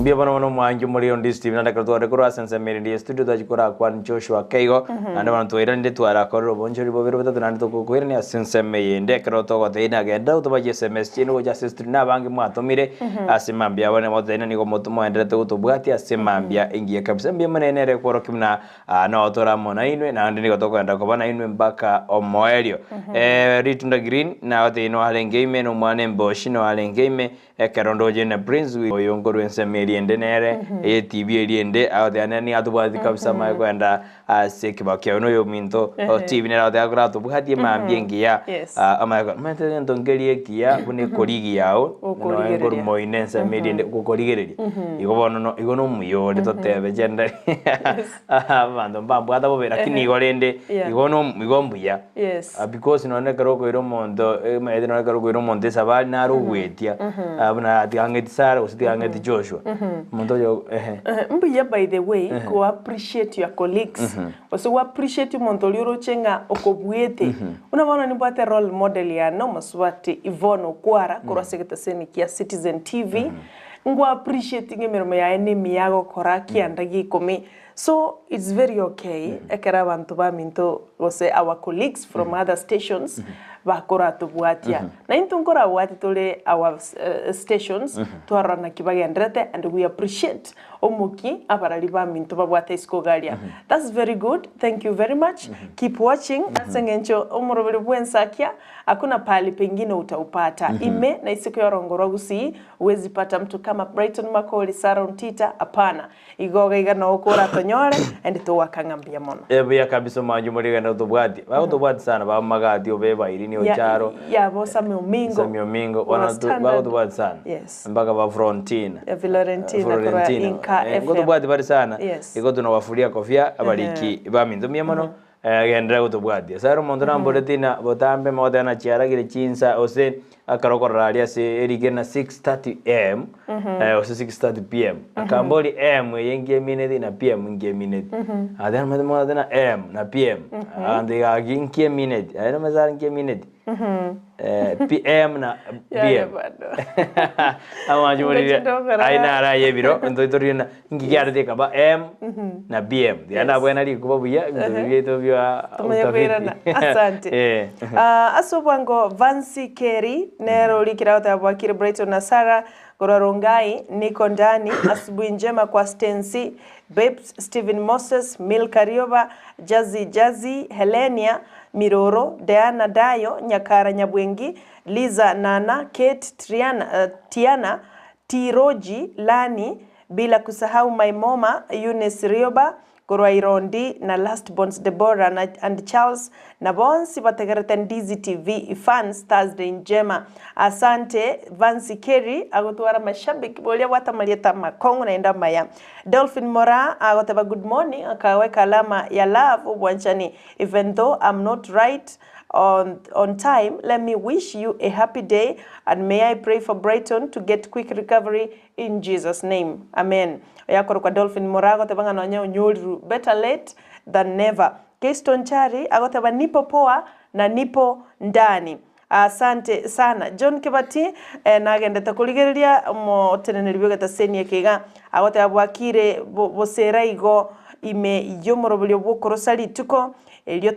[SPEAKER 2] Mbuya. Mbuya bono bono omwanchi omoriri onde Steve naende ekero tware korwa ase ensemo ere ya studio twachia korakwana Joshua Keigo naende bono twairanire twarakorire obonchori bobere botato naende togokoirania ase ensemo eyende ekero togotebia nagenda otobache SMS chiaino gocha ase studio na abange mwatomire ase mambia abwo nabo nigo moenderete gotobwatia ase mambia engiya kabisa mbuya mono nere ekworokia buna Aa noo tore amo nainwe, naende nigo tokoenda koba nainwe mpaka omoerio. Ritunda Green nagotebi noarenge ime, na omwana Emboshi noarenge ime, ekero ndoche na Prince oyo nkorwa ensemo eria ende nere, eye TV eria ende, agoteba nere nigo atobwati kabisa amanye koenda ase ekebao kiaye. Noyo ominto o TV nere agoteba akoratobwatie mambia engiya, amanye ko omanyete egento nkeria ekiya buna ekorigi yao, nonya nkorwa moino ensemo eria ende gokorigereria. Igo bono no igo nomuya ore totebe chende abanto mbabwate bobe lakini igo rende igo no igo mbuya. Because nonye ekero okoira omonto omanyete nonye ekero okoira omonto esabari naro ogwetia buna tiga ng'eti Sarah gose tiga ng'eti Joshua omonto oyo ehe.
[SPEAKER 1] Mbuya by the way ko appreciate your colleagues gose go appreciate omonto oria oroche ng'a okobuete. Buna bono nimbwate role model yane omosubati Yvonne Okwara korwa ase egeteseni kia Citizen TV. Ngwa appreciating emeremo yaye na emiya agokora kianda gia ikomi so it's very okay ekero abanto baminto gose our colleagues from other stations bakoratobwatia na intwe nkorabwatia tore our stations twarora naki bagenderete and we appreciate omokia abarari baminto babwate isiko iga aria that's very good thank you very much keep watching ase eng'encho omoroberi bwensakia hakuna pahali pengine utaupata ime na isiko yorongo rwa gusii Huwezi pata mtu kama Brighton Makori, Sarah Ontita, hapana. Igo iga iga noo koratonyore and togoaka ng'a mbuya mono.
[SPEAKER 2] Buya kabisa omwanchi omorigani na otobwati. Bagotobwati sana bamagati obe bairi
[SPEAKER 1] Ya,
[SPEAKER 2] ocharo.
[SPEAKER 1] yabo Sammy Omingo.
[SPEAKER 2] Sammy Omingo.
[SPEAKER 1] Korwa
[SPEAKER 2] Bono tu-
[SPEAKER 1] Standard.
[SPEAKER 2] bagotobwati sana.
[SPEAKER 1] Yes.
[SPEAKER 2] Mpaka ba Frontina.
[SPEAKER 1] Ya Florentina korwa
[SPEAKER 2] Florentina.
[SPEAKER 1] Inka
[SPEAKER 2] Eh,
[SPEAKER 1] FM.
[SPEAKER 2] ngotobwati bari sana.
[SPEAKER 1] Yes.
[SPEAKER 2] Igo tunawafuria kofia abariki baminto mbuya mono. Genderera gotobwatia. Ase ere omonto namboreti na botambe mogoteba na chiaragire chinsa gose akare okorora aria ase erigena 6:30 am gose 6:30 pm. Akamboria am eye nki emineti na pm nki emineti. Agateba nomanyete mogoteba na am na pm. Agantebi gaki nki emineti, aye nomanyete sara nki emineti? PM na
[SPEAKER 1] Yaya
[SPEAKER 2] BM.
[SPEAKER 1] bado.
[SPEAKER 2] Amache
[SPEAKER 1] Ngochi
[SPEAKER 2] morire
[SPEAKER 1] ndokora.
[SPEAKER 2] aye naro aye ebiro ntoitorire na inki kiarete ekaba M na BM. Tiga nabwena rikuba buya ebinto
[SPEAKER 1] Ehe.
[SPEAKER 2] biaito bia
[SPEAKER 1] Tumanye
[SPEAKER 2] utafiti.
[SPEAKER 1] koirana. Asante.
[SPEAKER 2] Eh.
[SPEAKER 1] Ah, ase obwango Vansi Kerry nere orikire agoteba bwakire Brighton na Sarah korwa Rongai niko ndani asubuhi njema kwa Stency Babes Stephen Moses Milka Rioba Jazzy Jazzy Helenia Miroro, Diana Dayo, Nyakara Nyabwengi, Liza Nana, Kate Triana, Tiana, Tiroji, Lani, bila kusahau my moma Eunice Rioba korwa Irondi na last borns Deborah na and Charles na bonsi bategerete Ndizi TV fans Thursday njema. Asante Vancy Kerry agotwara mashabiki boria abwate amarieta amakong'u naende amaya. Dolphin Moraa agoteba good morning akaweka alama ya love obwanchani Even though I'm not right on, on time, let me wish you a happy day and may I pray for Brighton to get quick recovery in Jesus name. Amen. Oyakorokwa Dolphin Moraa agoteba ng'a nonya onyoriru better late than never. Keiston Chari agoteba nipo poa na nipo ndani. Asante sana. John Kibati eh, nagendete korigereria omoteneneri bw'egetaseni eke iga agoteba bwakire bo, bosera igo ime y'omoroberio bw'okorosa rituko erio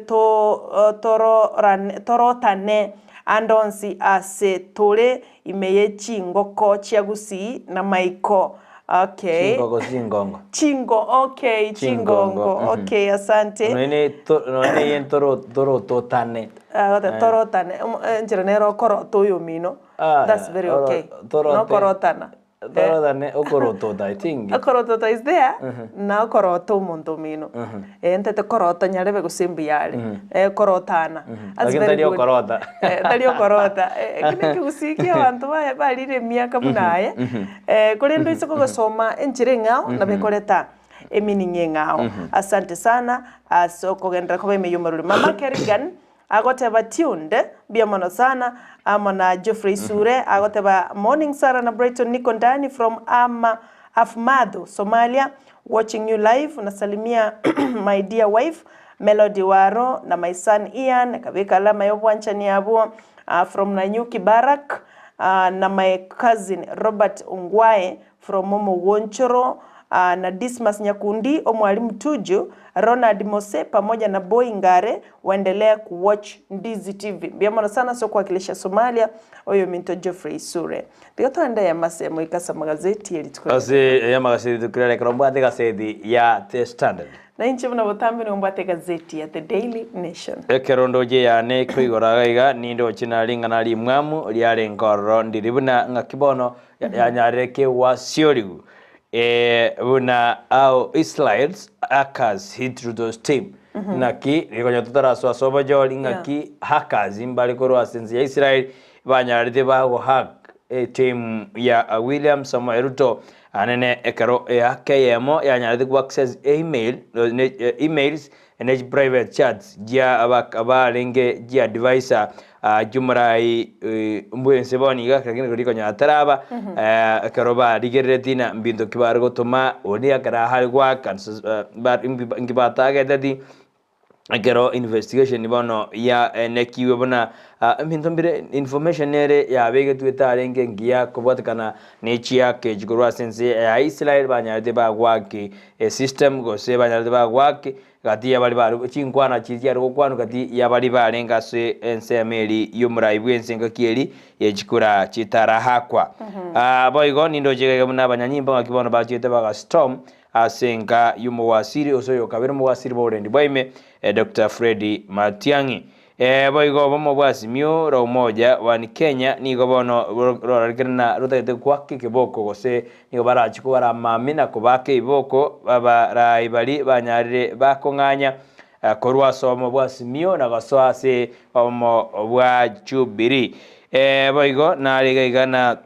[SPEAKER 1] torotane ande onsi ase tore ime ye chingoko chia Gusii na Maiko. Okay.
[SPEAKER 2] Chingoko chingongo.
[SPEAKER 1] Chingo, okay, chingongo.
[SPEAKER 2] mhm.
[SPEAKER 1] Okay, asante.
[SPEAKER 2] Nonye to- nonye eye ntoro- torototane.
[SPEAKER 1] Ah, torotane. Enchera nere okorota oyomino.
[SPEAKER 2] Ah,
[SPEAKER 1] That's very okay.
[SPEAKER 2] torote.
[SPEAKER 1] Nokorotana.
[SPEAKER 2] Torotane okorotota I think.
[SPEAKER 1] Okorotota is there, na okorota omonto omino. Eh, ntete korota nyarebe gose mbuya are. Eh, korotana. That's
[SPEAKER 2] Lakini
[SPEAKER 1] very
[SPEAKER 2] tari
[SPEAKER 1] good.
[SPEAKER 2] okorota.
[SPEAKER 1] Eh, tari okorota. Eh, eki na ekegusii kia abanto baye barire emiaka buna aye. Eh, korende oise kogosoma enchera eng'ao, nabo ekoreta emining eng'ao. Asante sana ase okogenderera koba ime y'omorwori. Mama Kerrigan, Agoteba tuned mbuya mono sana amo na Geoffrey Sure agoteba morning Sarah na Brighton niko ndani from ama Afmado Somalia watching you live nasalimia my dear wife Melody Waro na my son Ian akabeka alama ya obwanchani abwo from Nanyuki Barrack. Na my cousin Robert Ongwae from Omogonchoro na Dismas Nyakundi, Omwalimu Tuju, Ronald Mose pamoja na Boy Ngare waendelea ku watch Ndizi TV. Mbuya mono sana ase okwakilisha Somalia, oyominto Geoffrey Sure. Tiga toende eyamase moike ase amagazeti ye rituko ria
[SPEAKER 2] Ase eyamagazeti rituko riria ekero mbwate egaseti ya The Standard.
[SPEAKER 1] Na inche buna botambe nigo mbwate egazeti ya The Daily Nation.
[SPEAKER 2] Ekero ndoche yane ekoigora iga iga, nindoche na ring'ana rimwamu riarenge ororo ndiri buna ng'aki bono yanyarire kegwasiorigwa, ee, buna how Israel's hackers hit Ruto's team. Naki rigonya totarasoa ase obochori ng'aki hackers mbare korwa ase ense ya Israel banyarete bagohack eteam ya William Samoei Ruto Anene ekero ehack eyemo yanyarete ko access email emails ne private chats chia abarenge chia advisor chiomorai bwense bono iga lakini riria konya ataraba ekero barigereretie na mbinto ki bare gotoma oria ekero are goaka nki batageteti. Ekero investigation bono yaenekiwe buna ebinto mbire information ere yabegetwe etarenge engiya kobwatekana ne chiake echi korwa ase ense ya Israel banyarete bagwaki esystem gose banyarete bagwaki gati ya baria bare chinkwana chiria chiare gokwanwa gati ya baria barenge ase ensemo eria y'omorai bw'ense engaki eria ye chikura chitarahakwa. Boigo nindoche iga iga buna abanyanyimbo ng'aki bono bachiete bagastorm Ase enka y'omowasiri ose oyokabere omowasiri bw'oborendi bwa ime, Doctor Fred Matiang'i. Boigo obomo bwa Azimio la Umoja One Kenya nigo bono rorarekire na rotagete goaka ekeboko gose nigo barachi kobara amami na kobaaka ebiboko abarai baria banyarire bakong'anya korwa ase obomo bwa Azimio na gosoa ase obomo bwa Jubilee. Boigo nare iga iga na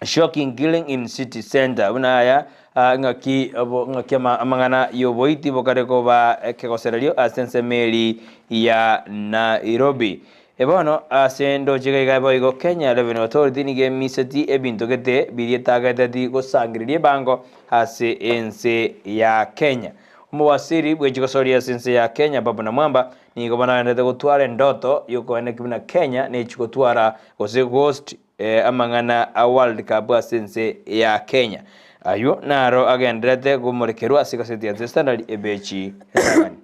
[SPEAKER 2] Shocking killing in city centre buna aya ng'aki ng'aki amang'ana y'oboiti bokare koba ekegosererio ase ensemo eri ya Nairobi. Bono ase ndoche iga iga boigo Kenya Revenue Authority nigo emiseti ebinto gete biria etageteti gosangereria ebango ase ense ya Kenya. Omowasiri bwechigosoria ase ense ya Kenya Babu Namwamba nigo bono agenderete gotwara endoto yokoenekia buna Kenya nechi gotwara gose ghost Amang'ana a World Cup ase ense ya Kenya. Ayio naro agendererete komorekerwa ase egaseti ya The Standard ebechi etang'ani.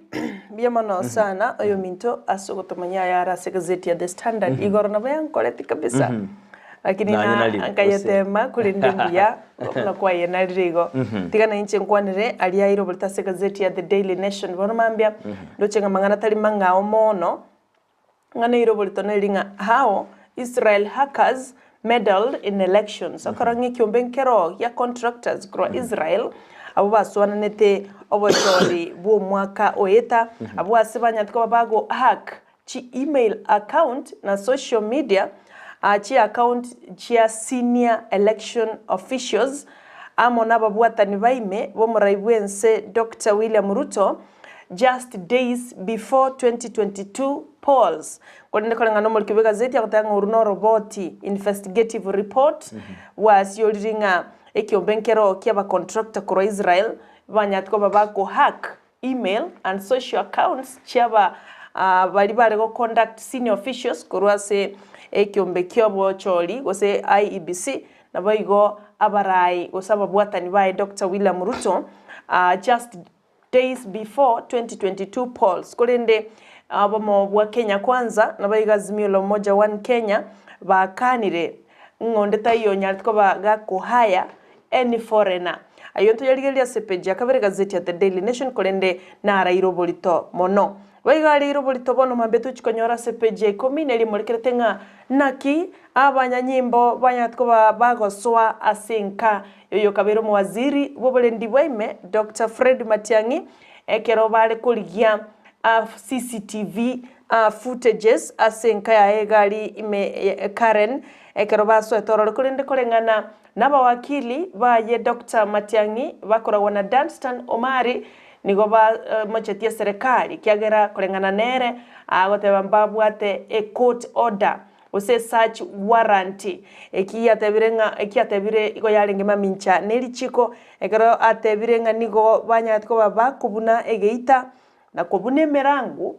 [SPEAKER 1] Mbuya mono sana oyominto ase ogotomanyia aya are ase egazeti ya The Standard. Igoro nabo yankoreti kabisa. Lakini
[SPEAKER 2] Nanye
[SPEAKER 1] na
[SPEAKER 2] narire, gose.
[SPEAKER 1] nkayetema korende mbuya buna kwayenarire igo. Tiga nainche nkwanere aria aire oborito ase egazeti ya The Daily Nation. Bono mambia ndoche ng'a amang'ana tari mang'ao mono. Ng'a neire oborito neri ng'a how Israel hackers meddled in elections. Ekero ng'a ekiombe nkero gia contractors korwa Israel abwo basoananete obochori bw'omwaka oeta abwo ase banyarete koba bago hack chi email account na social media chi account chia senior election officials amo nababwatani baime b'omorai bw'ense Doctor William Ruto just days before 2022 polls. Korende koreng'ana nomoriki bw'egazeti agoteba ng'a oru noroboti, investigative report, bwasiorire ng'a ekiombe nkero ki'abacontractor korwa Israel banyarete koba bakohack email and social accounts chiaba baria bare goconduct senior officials korwa ase ekiombe ki'obochori gose IEBC naboigo abarai gose ababwatani baye Doctor William Ruto just days before 2022 polls korende obomo bwa Kenya Kwanza naboigo Azimio la Umoja One Kenya bakanire ng'a onde taiyo onyarete koba gakohire any foreigner. Ayio ntoyarigereria ase page ya kabere gazeti ya The Daily Nation korende naraire oborito mono. Boigo areire oborito bono mambia tochi konyora ase page ya ikomi neri emorekerete ng'a naki abanyanyimbo banyarete koba bagosoa ase enka Oyokabeire omowaziri bw'oborendi bwa ime, Doctor Fred Matiang'i, ekero bare korigia CCTV footages ase enka yaye egari ime Karen, ekero basoete ororo korende koreng'ana nabawakili baye Doctor Matiang'i bakoragwa na Danstan Omari nigo bamochetie eserekari ekiagera koreng'ana nere agoteba mbabwate ecourt order gose search warrant. Eki yatebire ng'a eki atebire igo yarenge mamincha ne richiko, ekero atebire ng'a nigo banyarete koba bakobuna egeita na kobuna emerango,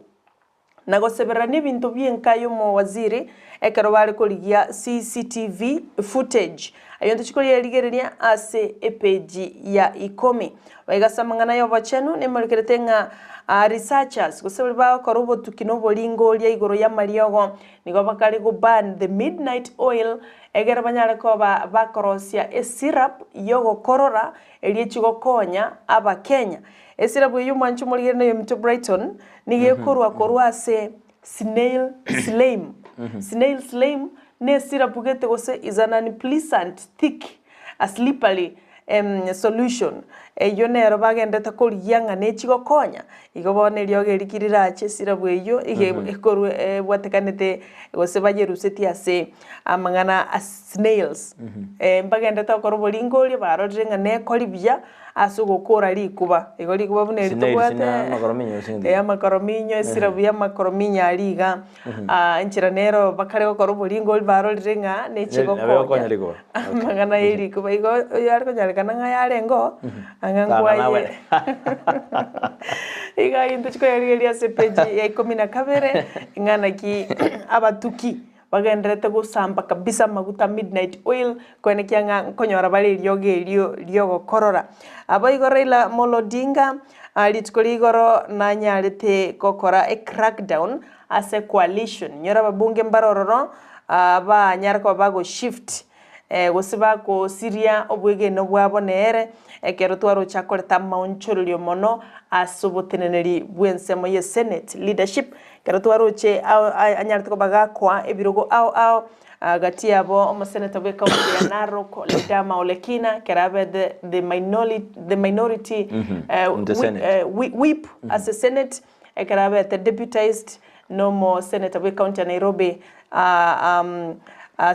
[SPEAKER 1] Na gosebererania ebinto bi'enka y'omowaziri ekero bare korigia CCTV footage. Ayio ntochie korierigereria ase epeji ya ikomi. Baiga ase amang'ana y'obochenu nemorekerete ng'a researchers gose baria bagokora obotuki na oboringoria igoro y'amariogo nigo bakare go burn the midnight oil egere banyare koba bakorosia esyrup y'ogokorora eria echigokonya abakenya. Esirabu eyio omwanche omorigere na eyominto Brighton nigo ekorwa korwa ase snail slime. Snail slime ne esirabu gete gose is an unpleasant thick a slippery solution. Eyio nero bagenderete korigia ng'a nechigokonya. Igo bono eriogo eri ki rirache esirabu eyio iga ekorwa ebwatekanete gose bayerusetie ase amang'ana a snails. Mbagenderete gokora oboringoria barorire ng'a nekori buya ase ogokora rikuba. Igo rikuba buna eri
[SPEAKER 2] Snails
[SPEAKER 1] tobwate,
[SPEAKER 2] na amakorominyo gose ng'iti?
[SPEAKER 1] eh, amakorominyo, esirabu ya amakorominyo aria iga, enchera nero bakare gokora oboringori barorire ng'a neche
[SPEAKER 2] Nabo egokonya
[SPEAKER 1] gokonya
[SPEAKER 2] rikuba. Okay.
[SPEAKER 1] amang'ana ya erikuba. Igo oyo are konyarekana ng'a yarenge oo, ang'a
[SPEAKER 2] Tang'ana
[SPEAKER 1] nkwaye
[SPEAKER 2] awe.
[SPEAKER 1] Iga intwe chikoyarigereria ase epeji ya ikomi na kabere, ng'a naki abatuki Bagendererete gosamba kabisa amaguta midnight oil, koenekia ng'a nkonyora bare eriogo erio riogokorora. Aboigo Raila Amolo Odinga rituko ria igoro nanyarete gokora ecrackdown ase coalition. Nyora ababunge mbare ororo banyare koba bagoshift gose bagosiria obwegenwa bwabo nere, ekero twaroche akorete amaonchorerio mono ase oboteneneri bw'ensemo ye Senate leadership, ekero twaroche anyarete koba gakoa ebirogo ao ao gati yabo omosenator bw'ecounty ya Narok Ledama Olekina, ekero abe the the the minority
[SPEAKER 2] In the Senate.
[SPEAKER 1] whip ase Senate, ekero abete deputized nomosenator bw'ecounty ya Nairobi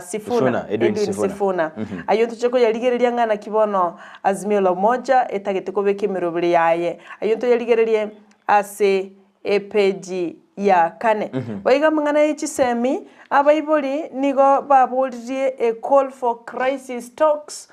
[SPEAKER 1] Sifuna,
[SPEAKER 2] Sifuna, Edwin
[SPEAKER 1] Edwin
[SPEAKER 2] Sifuna.
[SPEAKER 1] Sifuna. Ayio ntoche koyarigereria ng'a naki bono Azimio la Umoja etagete kobeka emeroberi yaye. Ayio ntoyarigererie ase epeji ya kane. Boigo amang'ana ye chisemi, abaibori nigo baboririe a call for crisis talks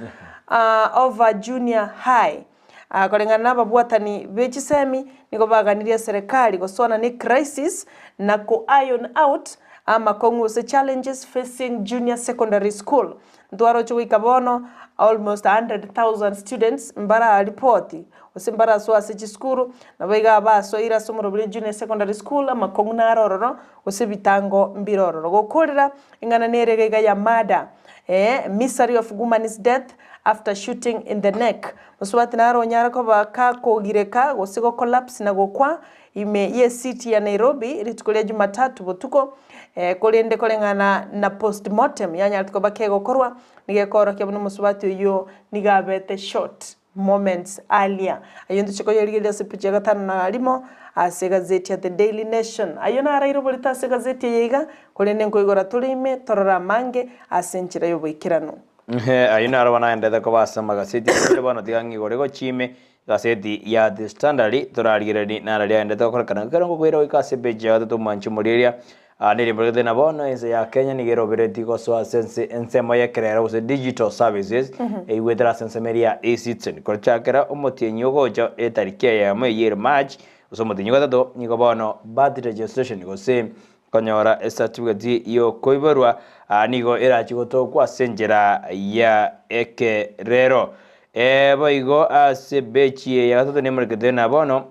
[SPEAKER 1] over junior high. Koreng'ana nababwatani be chisemi, nigo baganirie eserekari gosoana ne crisis na ko iron out amakong'u gose challenges facing junior secondary school. Ntwaroche goika bono almost 100,000 students mbararipoti gose mbarasoa ase chisukuru, nabo iga abasoire ase omorobori junior secondary school amakong'u naro ororo gose ebitango mbire ororo. Gokorera Ing'ana nere iga iga ya murder, eh, misery of woman's death after shooting in the neck. Mosubati naro onyare koba kakogireka gose go collapse na gokwa ime ye city ya Nairobi rituko ria Jumatatu botuko, eh, korende koreng'ana na postmortem yanyarete koba kegokorwa, nigo ekoorokia buna omosubati oyio nigo abete shot. Moments earlier. Ayio ntoche koyerigereria ase epicha ya gatano na rimo ase egazeti ya The Daily Nation. Ayio naraire oborito ase egazeti eye iga, korende nkoigora tore ime torore amange ase enchera y'oboikeranu.
[SPEAKER 2] Ayio naro bono agenderete koba ase amagaseti korende bono tiga ng'igore gochia ime egaseti ya The Standard torarigererie naro riagenderete gokorekana. Ekero ngokoira goika ase epeji ya gatato omwanchi omorieria Aa nerimborete na bono ense ya Kenya nigo eroberetie gosoa ase ense ensemo y'ekerero gose digital services eigwetera ase ensemo eria ya eCitizen. Gochakera omotienyi ogocha etariki eyemo eyio ere March gose omotienyi ogatato nigo bono birth registration gose konyora ecertificate yokoiborwa aa nigo erachi gotokwa ase enchera ya ekerero. Boigo ase ebechi eye ya gatato nemorekete na bono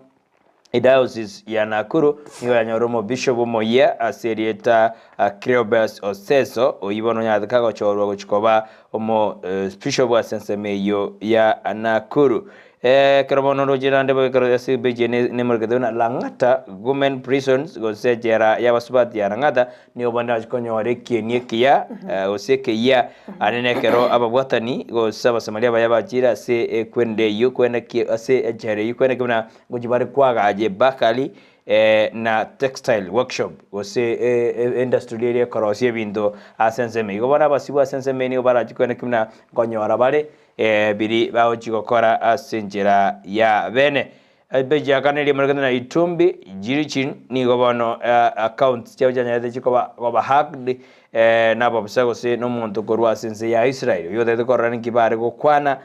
[SPEAKER 2] Ediocese ya Nakuru nigo yanyora omobishop omoyia ase erieta Cleopas Oseso, oyio bono onyarete kagochorwa gochia koba omobishop ase ensemo eyio ya Nakuru. Ekero bono oroche naende bo ekero ase epeji eye nemorekete buna Lang'ata Women Prisons gose echela y'abasubati ya Lang'ata nigo bono erachie konyora ekieni ekiya gose ekeyia Aria nekero ababwatani gose Abasamaria baye bachire ase ekwenda eyio kwenda ki ase echela eyio kwenda ki buna ngochia bare koagacha ebakari na textile workshop gose industry eria ekorosia ebinto ase ensemo eyio. Igo bono abasibwa ase ensemo eyio nigo barachie kwenda ki buna nkonyora bare biri bagochia gokora ase enchera ya bene. Ebechiakana eria morekete na Itumbi, Jirichin, nigo bono accounts chiabo chianyarete chikoba koba hacked nababisa gose nomonto korwa ase ense ya Israel oyio otagete korora ninki bare gokwana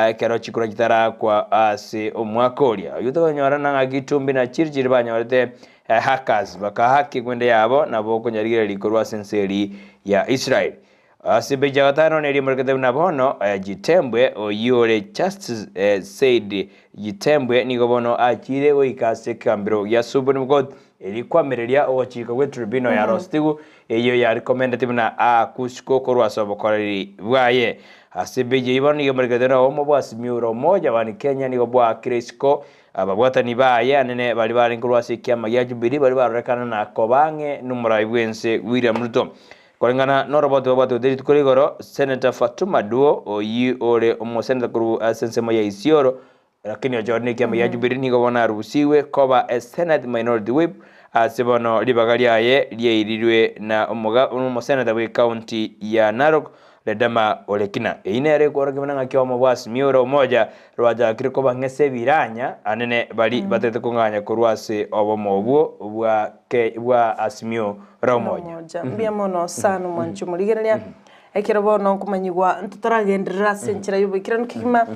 [SPEAKER 2] ekero chikura chitarakwa ase omwaka oria. Oyio tokonyora na ng'aki Itumbi na Chirchir banyorete. Hackers bakahaki egwende yabo nabo okonyarigereria korwa ase ense eri ya Israel. Ase epeji ya gatano neria emorekete buna bono Gitembwe oyio ore Justice Said Gitembwe nigo bono achiire goika ase ekegambero gia Supreme Court erio kwamireria ogochika gwe tribunal ya Rostigu eyio yarekomendeti buna aakusiko korwa ase obokoreri bwaye. Ase epeji eyio bono nigo emorekete buna obomo bwa Azimio la Umoja One Kenya nigo bwaakire isiko Ababwatani baye anene baria barenge korwa ase ekiama gia Jubilee baria barorekana na koba ang'e nomorai bw'ense William Ruto. Koreng'ana noroboti babwatete rituko ria igoro, Senator Fatuma Duo oyio ore omoseneta korwa ase ensemo ya Isiolo lakini ochorire nekiama gia Jubilee nigo bono arusigwe koba esenate minority whip ase bono ribaga riaye riairirwe na omoga omoseneta bw'ecounty ya Narok Ledama Olekina. Eyio nere ekworokia buna ng'aki obomo bwa Azimio la Umoja rwachakire koba ng'ese ebiranya anene bari batete kong'anya korwa ase obomo obwo bwa ke bwa Azimio la Umoja.
[SPEAKER 1] Umoja. Mbuya mono sana omwanchi omorigereria. Ekero bono nkomanyigwa ntotoragenderera ase enchera y'oboikeranu kegima,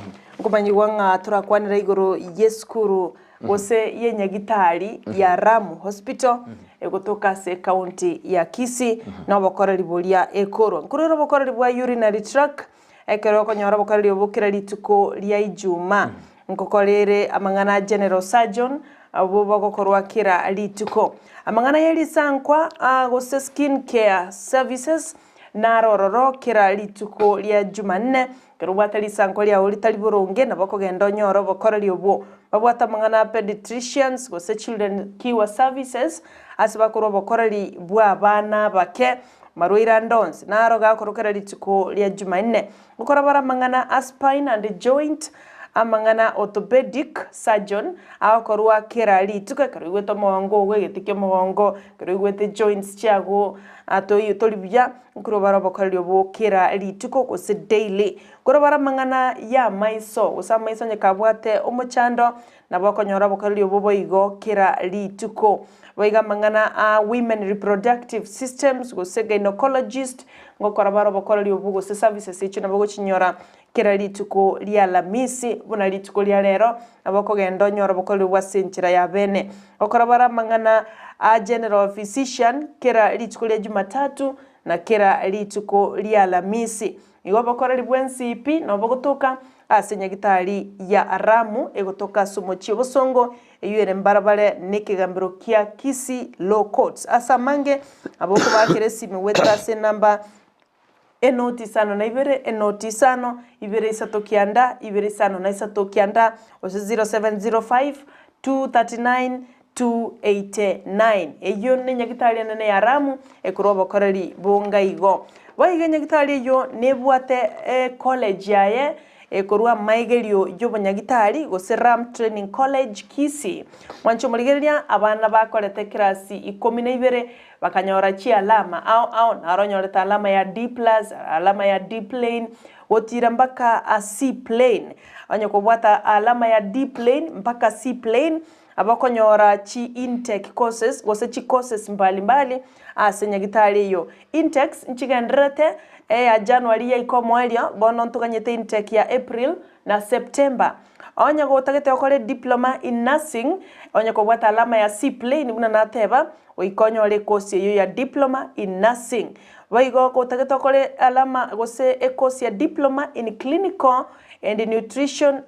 [SPEAKER 1] nkomanyigwa ng'a torakwanera igoro y'esukuru gose y'enyagitari ya Ramu Hospital egotoka ase ecounty ya Kisii na obokoreri boria ekorwa. Nkorora obokoreri bwa urinary tract ekero okonyora obokoreri obo kera rituko ria Ijumaa. Nkokorere amang'ana a general surgeon abwo bogokorwa kera rituko. Amang'ana ye risankwa gose skin care services naro ororo kera rituko ria Jumanne Ekero obwate risankwa riao ritari boronge, nabo okogenda onyore obokoreri obwo. Babwate amang'ana a pediatricians gose children cure services ase bakorwa obokoreri bwa abana abake, marwaire ande onsi naro gakorwa kera rituko ria Jumanne. Gokora bare amang'ana a spine and joint, amang'ana orthopedic surgeon agokorwa kera rituko ekero oigwete omogongo ogo egeti kia omogongo, ekero oigwete joints chiago toi tori buya, Nkorobara obokoreri obwo kera rituko gose daily. Nkorobara amang'ana y'amaiso gose amaiso onye kabwate omochando nabo okonyora obokoreri obwo boigo kera rituko. Boigo amang'ana a women reproductive systems gose gynecologist ngokora bare obokoreri obwo gose services echio nabo ogochinyora kera rituko ria Alamisi buna rituko ria rero nabo okogenda onyore obokoreri obwo ase enchera ya bene. Okorobara amang'ana a general physician kera rituko ria Jumatatu na kera rituko ria Alamisi. Igo obokoreri bwensi pi nobogotoka ase nyagitari ya Ramu egotoka ase omochie obosongo eyio ere mbarabare nekegambero kia Kisii Law Courts. Ase amange nabo okobakera esimi goetera ase enamba Enoti isano na ibere, enoti isano, ibere isato kianda, ibere isano na isato kianda, gose 0705 239 289. Eyio nenyagitari enene ya Ramu ekorwa obokoreri bonga igo. Boigo enyagitari eyio nebwate ecollege yaye ekorwa amaigerio y'obonyagitari gose Ram Training College Kisii. Mwanche omorigereria abana bakorete eclass ikomi na ibere Bakanyora chialama ao ao, naro onyorete alama ya D plus, alama ya D plain, gotira mpaka a C plain. Onye kobwata alama ya D plain mpaka C plain, aba okonyora chi intake courses gose chi courses mbali mbali ase nyagitari eyio. Intakes nchigendererete, eya January yaika omoerio, bono ntoganyete intake ya April na September. Onye gotagete okore diploma in nursing, onye kobwata alama ya C plain buna nateba, Goika onyore ekosi eyio ya Diploma in Nursing. Boigo gotagete okore alama gose ekosi ya Diploma in Clinical and Nutrition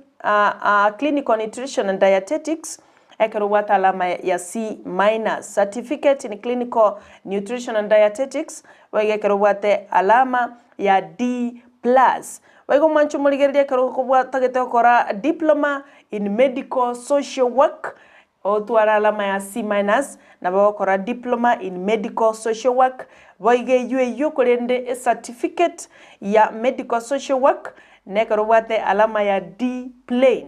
[SPEAKER 1] Clinical Nutrition and Dietetics ekero obwate alama ya C minus. Certificate in Clinical Nutrition and Dietetics boigo ekero obwate alama ya D plus. Boigo mwanche omorigereria ekero otagete gokora Diploma in Medical Social Work Otware alama ya C minus, nabo ogokora Diploma in Medical Social Work, boigo eyio eyio korende ecertificate ya Medical Social Work nekero obwate alama ya D plain.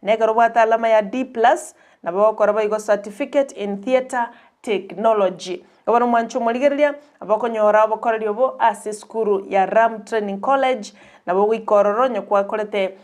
[SPEAKER 1] Nekero obwate alama ya D plus, nabo ogokora boigo Certificate in Theatre Technology. Bono mwanche omorigereria, nabo okonyora obokoreri obo ase esukuru ya Ram Training College, nabo ogoika ororo onye kwakorete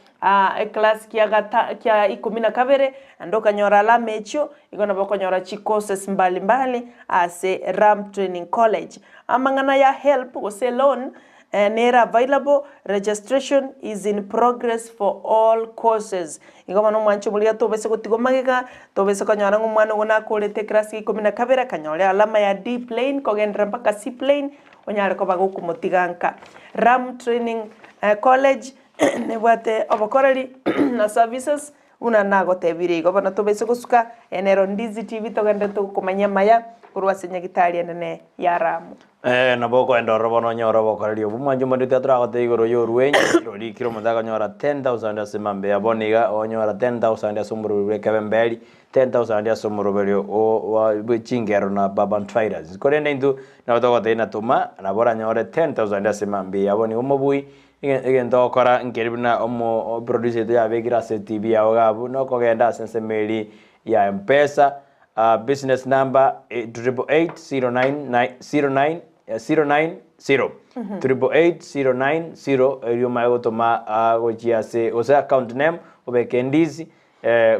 [SPEAKER 1] eclass kia gata kia ikomi na kabere, naende okanyora alama echio, igo nabo okonyora chicourses mbali mbali ase Ram Training College. Amang'ana ya help gose loan, Nere available, registration is in progress for all courses. Igo bono omwanchi omoria tobase gotigwa magega, tobase konyora ng'a omwana ogo nakorete ekerasi gia ikomi na kabere akanyore alama ya D plain kogenderera mpaka C plain, onyare koba gokomotiga nka. Ram Training College nebwate obokoreri na services Buna nagotebirie igo, bono tobaise gosuka, eye nero Ndizi TV togenderete gokomanyia amaya korwa ase nyagitari enene ya Ramu.
[SPEAKER 2] Ee, nabo okoenda ororo bono onyore obokoreri obwo. Mwanche omoriri tiga toragotebie igoro y'orwenyo rorikire omonto akonyora 10,000 ase mambia ya bono iga onyora 10,000 ase omoroberi bw'ekebemberi, 10,000 ase omoroberi o wa bwe chingero na babantrairas. Korende intwe nabo togotebia natoma nabo oranyore 10,000 ase mambia ya bono iga omobui Egento ogokora nkeri buna omo producer oito yabekire ase etibi yao iga abwo, nokogenda ase ensemo eria ya Mpesa, business number 888099 09 090 888090 erio omanye gotoma gochia ase gose account name obeke Ndizi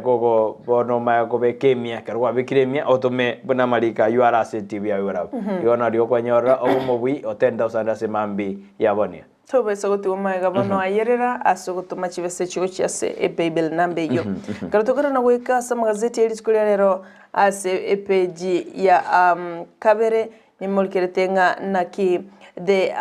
[SPEAKER 2] gogo bono omanye kobeka emia, ekero kwabekire emia otome buna amariko aywo are ase etibi yao igoro abwo. Igo nario okwenyorera obomobui o 10,000 ase mambi ya bonia.
[SPEAKER 1] Tobaisa gotiga omwega bono ayerera ase ogotoma chibesa echi gochia ase epaybill number eyio. Ekero tokorana goika ase amagazeti e rituko ria rero ase epeji ya kabere nimorikerete ng'a naki the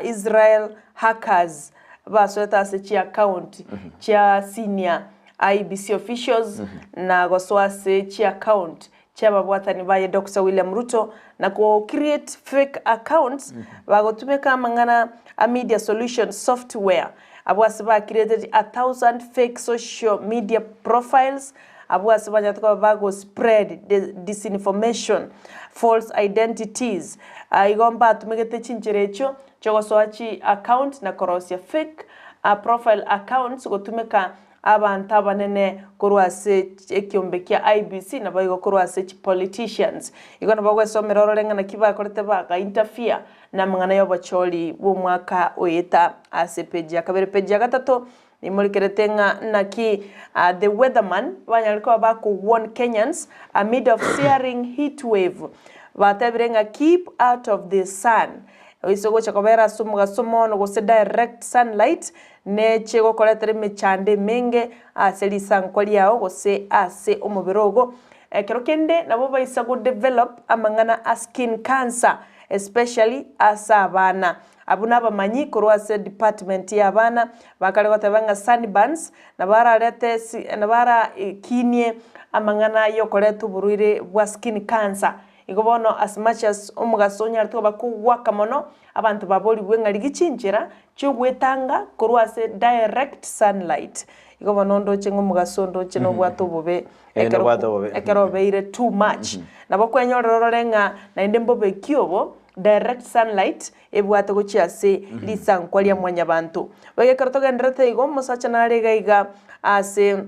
[SPEAKER 1] Israel hackers basoete ase chiaccount chia senior IEBC officials na gosoa ase chiaccount chi'ababwatani baye Doctor William Ruto na go create fake accounts bagotumeka amang'ana a media solution software abwo ase ba created a thousand fake social media profiles abwo ase banyarete koba bago spread disinformation, false identities igo mbatumegete chinchera echio chiogosoa chi account na korosia fake profile accounts gotumeka Abanto abanene korwa ase ekiombe kia IEBC naboigo korwa ase chipoliticians. Igo nabo ogwesomera orore ng'a naki bakorete baga interfere namang'ana y'obochori bw'omwaka oeta ase page ya kabere. Page ya gatato nimorikerete ng'a naki the weatherman banyare koba bako warn Kenyans amid of searing heat wave. Batebire ng'a keep out of the sun. Oise gocha kobera ase omogaso mono gose direct sunlight Neche gokoretera emechando emenge ase risankwa riao gose ase omobere ogo. Ekero kende nabo baisa go develop amang'ana a skin cancer especially ase abana. Abwo nabamanyi korwa ase department ya abana bakare goteba ng'a sunburns nabo ararete nabo arakinie amang'ana yokoreta oborwaire bwa skin cancer. Igo bono as much as omogaso onyarete koba kogwaka mono, abanto baborigwe ng'a rigia chinchera chi'ogwetanga korwa ase direct sunlight. Igo bono ondoche ng'a omogaso ondoche nobwate obobe
[SPEAKER 2] Eh,
[SPEAKER 1] ekero
[SPEAKER 2] nobwate obobe.
[SPEAKER 1] ekero obeire too much. Nabo kwenyorera orore ng'a naende mbobe ki obo, direct sunlight ebwate gochia ase risankwa ria mwanyabanto. Boigo ekero togendererete igo, omosacha nare iga iga ase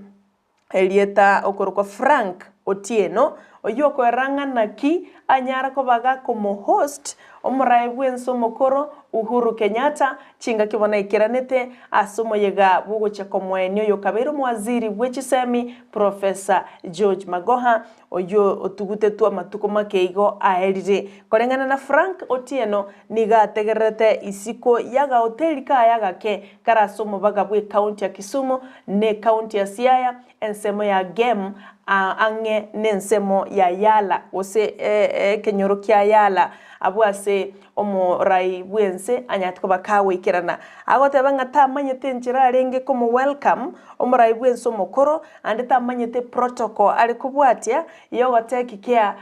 [SPEAKER 1] Erieta okorokwa Frank Otieno, oyio okoerera ng'a naki anyara koba gakomohost omoraai bw'ense omokoro Uhuru Kenyatta chingaki bono aikeranete ase omoyega bw'ogochia komoenia oyo okabeire omowaziri bwe chisemi Professor George Magoha oyio otugutetwe amatuko make igo aerire. Koreng'ana na Frank Otieno nigo ategererete isiko y'agahoteli kaye agake kare ase omobaga bw'ecounty ya Kisumu na ecounty ya Siaya, ensemo ya Gem ang'e nensemo ya Yala gose ekenyoro kia Yala abwo ase omorai bw'ense anyarete koba kagoikerana. Agoteba ng'a tamanyete enchera arenge komo welcome omorai bw'ense omokoro, ande tamanyete protocol are kobwatia y'ogotake care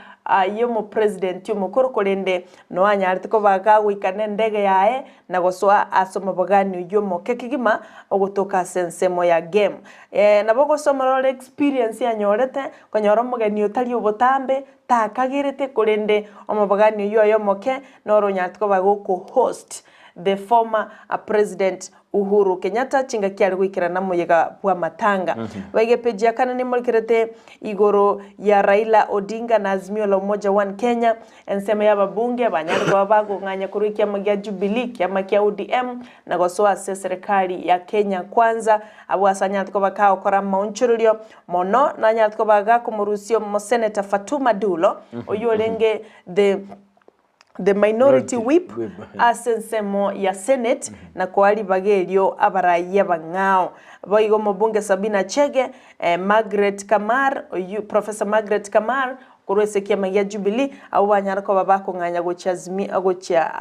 [SPEAKER 1] y'omopresident omokoro korende noanyarete koba kagoika nendege yaye na gosoa ase omobogani oyio omoke kegima ogotoka ase ensemo ya game. Nabo ogosoma orore experience anyorete, konyora omogeni otari obotambe, takagerete korende omobogani oyio oye omoke noro onyarete koba goko host the former president Uhuru Kenyatta chingaki are goikerana moyega bw'amatanga. Baiga epeji ya kane nemorekerete igoro ya Raila Odinga na Azimio la Umoja One Kenya, ensemo y'ababunge banyare koba bagong'anya korwa ekiama gia Jubilee, kiama kia ODM na gosoa ase eserekari ya Kenya Kwanza abwo ase anyarete koba kagokora amaonchorerio mono nanyarete koba gakomorusia omoseneta Fatuma Dullo oyio orenge the. The Minority Whip ase ensemo ya Senate na koa ribaga erio abarayia abang'ao. Boigo omobunge Sabina Chege, Margaret Kamar, oyio Professor Margaret Kamar korwa ase ekiama gia Jubilee, abwo banyare koba bakong'anya gochia Azimio gochia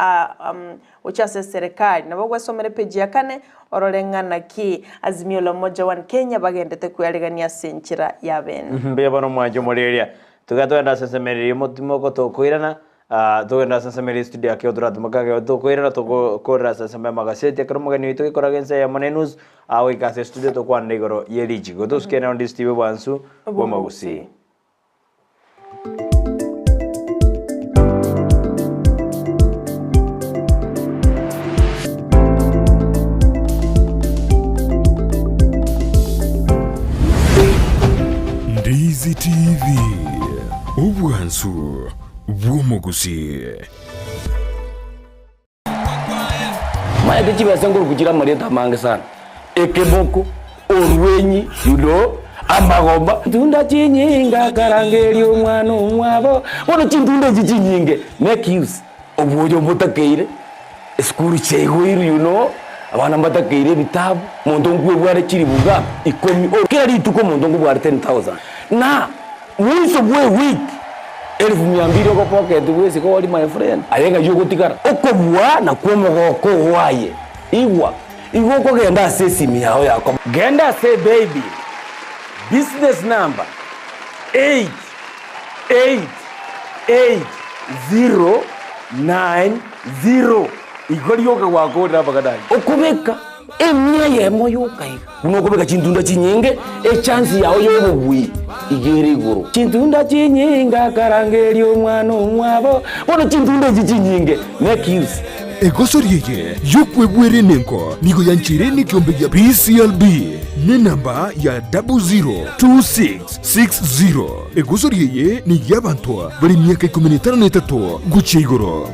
[SPEAKER 1] gochia ase eserekari. Nabo ogwesomera epeji ya kane orore ng'a naki Azimio la Umoja One Kenya bagendete kwearegania ase enchera ya bene.
[SPEAKER 2] Mbuya bono mwanche omoreria. Tiga togende ase ensemereria y'omotimo tokoirana Togende ase ensemo eria estudio ake toratimoke ake tokoirana togokorera ase ensemo y'amagaseti ekero omogeni oito gekoraga ense eyemo na enusu agoika ase estudio tokwanera igoro ye richiko. Tosuke nao ndi Steve Bwansu bw'Omogusii.
[SPEAKER 3] Ndizi TV, obwansu bw'omogusii.
[SPEAKER 11] Maete chibesa nkoruku chire amarieta amange sana, ekeboko, orwenyi, you know, amagomba. Ntunda chinyinge akarangeria omwana omwabo, bono chintunda echi chinyinge make use obwoyo mbotakeire, esukuru chiaigoirwe you know, abana mbatakeire ebitabu, omonto nkwebware chiribu ngapi? Ikomi, kera rituko omonto nkobware 10,000 na. Mwiso bw'ewiki elifu mia mbili ogopocket bw'esiko ori my friend, aye ng'ai ogotigara? Okobua nakwo omogoko oo aye. Igwa, igo okogenda ase esimi yao ya koba. Genda ase ebaby business number 8888090 igo rioka gwakorire amang'ana ayio. Okobeka Emia eyemo yoka iga. Buna okobeka chintunda chinyinge, echansi yao y'obobui iga ere igoro. Chintunda chinyinge akarangeria omwana omwabo, bono chintunda echi chinyinge make use.
[SPEAKER 3] Egosori eye y'okwebwera enengo nigo yancheire nekiombe gia PCLB nenamba ya 002660. Egosori eye ney'abanto bare emiaka ikomi na etano na etato gochia igoro.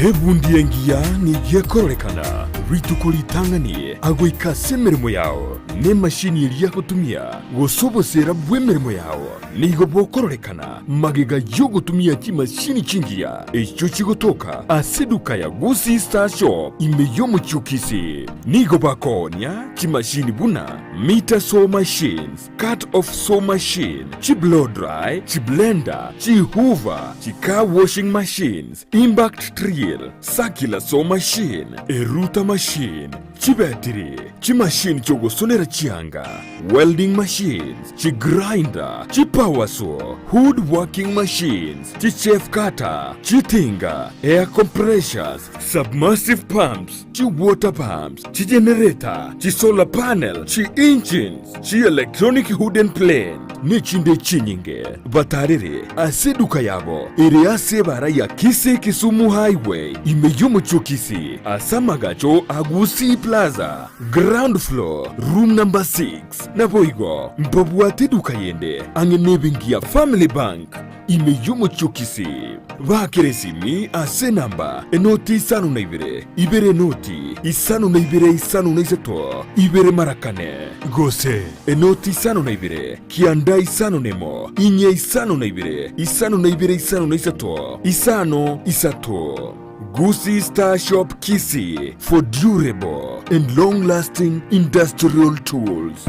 [SPEAKER 3] Ebundi engiya nigo ekororekana rituko ritang'ani agoika ase emeremo yao, na emashini eria agotumia, gose oboseera bw'emeremo yao nigo bokororekana magega y'ogotumia chimashini chingiya echio chigotoka ase eduka ya Gusii Star Shop ime y'omochie o Kisii. Nigo bakoonia chimashini buna meter saw machines, Cut off saw machine, chi blow dry, chi blender, chi hoover, chi car washing machines, impact drill, circular saw machine, eruta machine, chibetiri, chimachine chiogosonera chianga, welding machines, chi grinder, chi power saw, wood working machines, chi chaff cutter, chitinga, air compressors, submersive pumps, chi water pumps, chi generator, chi solar panel, chi engines, chi electronic wooden plane, nechinde chinyinge. Batarere ase eduka yabo ere ase ebara ya Kisii Kisumu Highway ime y'omochie o Kisii ase amagacho a Gusii Plaza, ground floor, room number 6. Naboigo mbabwate eduka yende ang'e nebenki ya Family Bank. Ime y'omochie o Kisii, baakere esimi ase enamba enoti isano na ibere, ibere enoti isano na ibere isano na isato, ibere mara kane, gose enoti isano na ibere, kianda isano na emo, inye isano na ibere, isano na ibere isano na isato, isano isato. Gusii Star Shop Kisii for durable and long lasting industrial tools.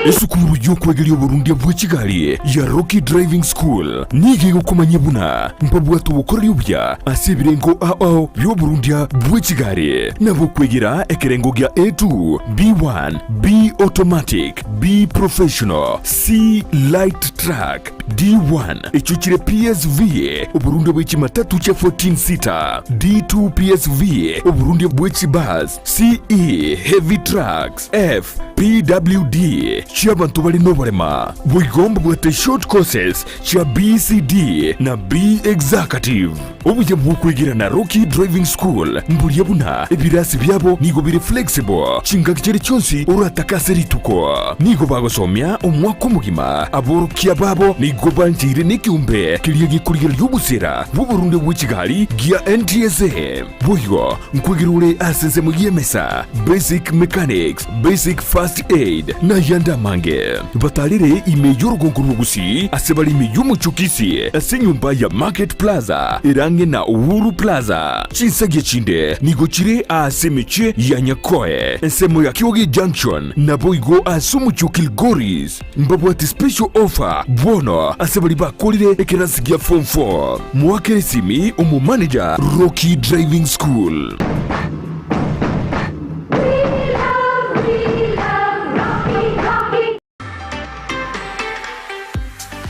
[SPEAKER 3] Esukuru y'okwegeria oborundia bwe chigari ya Rocky Driving School nigo egokomanyia buna mbabwate obokoreri obuya ase ebirengo ao ao bi'oborundia bwe chigari nabo okwegera ekerengo gia A2, B1, B automatic, B professional, C light truck, D1 echio chire PSV, oborundia bwe chimatatu chia 14 seater, D2 PSV, oborundia bwe chibus, CE heavy trucks, F PWD. chi'abanto bare noborema. Boigo mbabwate short courses chia BCD na B Executive. Obuya bw'okwegera na Rocky Driving School mboria buna ebirasi biabo nigo bire flexible chingaki chiria chionsi oratake ase rituko. Nigo bagosomia omwaka omogima, aborokia babo nigo bancheire nekeombe keria gekorigereria obosera bw'oborundia bwe chigari gia NTSA. Boigo nkwegera ore ase ensemo y'emesa, basic mechanics, basic first aid, na ayande amange. Batarere ime y'orogongo rw'Ogusii ase bare ime y'omochie o Kisii ase enyomba ya Market Plaza ere ang'e na Uhuru Plaza. Chinsagia chinde nigo chire aase emechie ya Nyakoe, ensemo ya Kioge Junction, naboigo ase omochie o Kilgoris. Mbabwate special offer bono ase baria bakorire ekerasi gia form 4. Moakere esimi omomanager Rocky Driving School.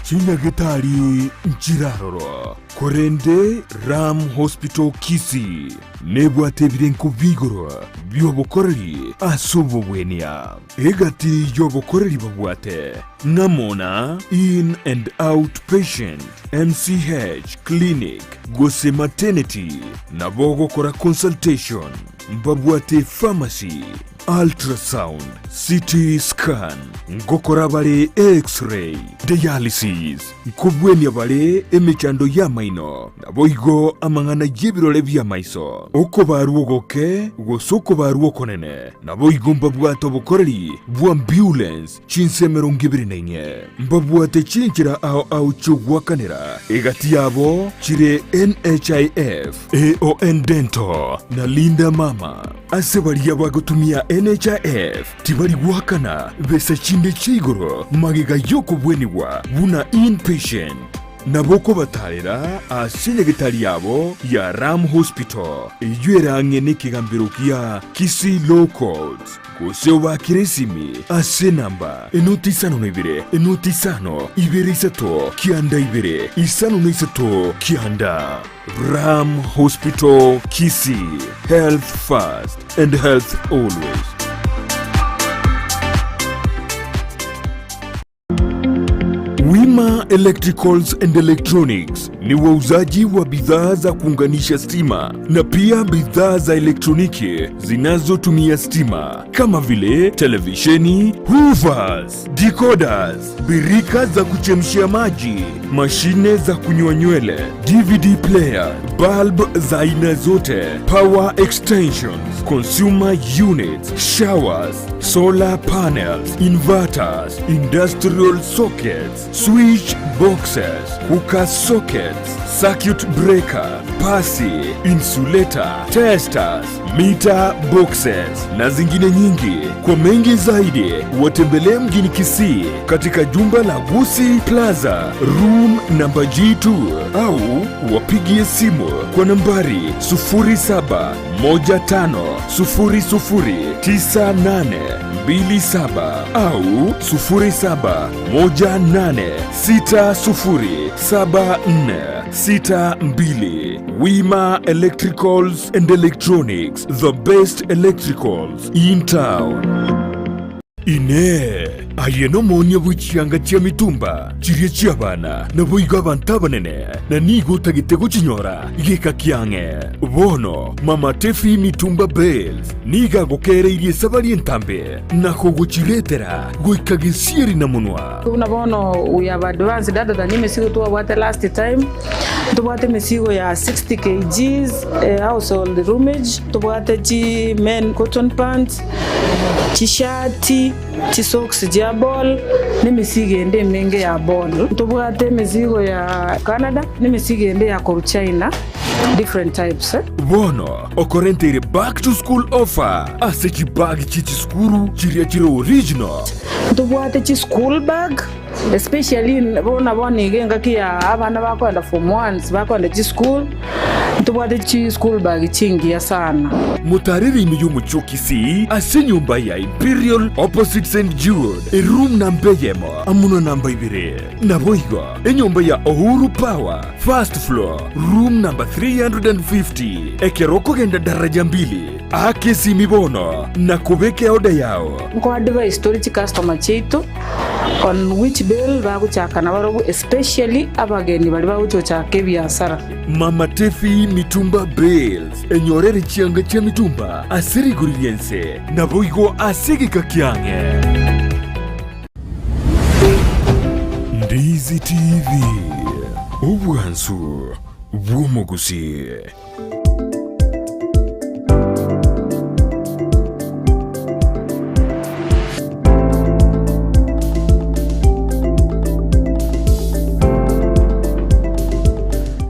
[SPEAKER 3] Chinyagetari nchiraroro, korende Ram Hospital Kisii nebwate ebirengo bi'igoro bi'obokoreri ase obobwenia. Egati y'obokoreri babwate ng'amo na In and Out Patient, MCH Clinic gose Maternity, nabo ogokora consultation, mbabwate pharmacy, ultrasound, CT scan, ngokora bare X-ray, dialysis, nkobwenia bare emechando y'amaino, naboigo amang'ana y'ebirore bi'amaiso, okobarwa ogoke gose okobarwa okonene. Naboigo mbabwate obokoreri bw'ambulance chinse 24, mbabwate chinchera ao ao chi'ogoakanera, egati yabo chire NHIF, AON Dental, na Linda Mama. Ase baria bagotumia NHIF tibari goakana besa chinde chia igoro magega y'okobwenigwa buna inpatient. Nabo okobatarera ase nyagetari yabo ya Ram Hospital, eyio ere ang'e nekegambero gia Kisii Law Courts, gose obaakere esimi ase enamba enoti isano na ibere enoti isano ibere isato kianda ibere isano na isato kianda. Ram Hospital Kisii, health first and health always. Wima Electricals and Electronics ni wauzaji wa bidhaa za kuunganisha stima na pia bidhaa za elektroniki zinazotumia stima kama vile televisheni, hoovers, decoders, birika za kuchemshia maji, mashine za kunyoa nywele, DVD player, bulb za aina zote, power extensions, consumer units, showers, solar panels, inverters, industrial sockets, switch boxes, cooker sockets, circuit breaker, pasi, insulator, testers, meter boxes na zingine nyingi. Kwa mengi zaidi, watembelee mjini Kisii katika jumba la Gusi Plaza room namba G2 au wapigie simu kwa nambari 0715009827 au 0718607462. Wima Electricals and Electronics, the best electricals in town. Inee! Aye nomoonia bwe chianga chia mitumba chiria chi'abana, naboigo abanto abanene, na nigo otagete gochinyora geka kiang'e? Bono Mama Tefi Mitumba Bales nigo agokeereirie esabari entambe na kogochiretera goika gesieri na monwa.
[SPEAKER 12] Buna bono we have advanced other than emesigo twabwate last time, ntobwate emesigo ya 60 kgs household roomage, ntobwate chi men cotton pants, chishati, chisocks chia ball, na emesigo ende emenge ya ball. Ntobwate emesigo ya Canada, na emesigo ende ya korwa China, different types.
[SPEAKER 3] Bono okorenteire back to school offer ase chibag chie chisukuru chiria chire original.
[SPEAKER 12] Ntobwate chi school bag especially bono bono iga engaki ya abana bakoenda form ones bakoenda chisukuru. Ntobwate chi school bag chingiya sana.
[SPEAKER 3] Motaarere ime y'omochie o Kisii ase enyomba ya Imperial opposite St Jude, eroom namba eyemo amo na namba ibere. Naboigo enyomba ya Uhuru Power, first floor, room number 350. Ekero okogenda daraja mbili, aka esimi bono na kobeka eoda yao.
[SPEAKER 12] Nko advise tore chicustomer chiaito on which bale bagochaka nabarobwo especially abageni baria bagochochaka ebiasara.
[SPEAKER 3] Mama Tefi Mitumba Bales, enyorere chianga chia mitumba ase rigori ri'ense, naboigo ase egeka kiang'e. Ndizi TV, obwansu bw'omogusii.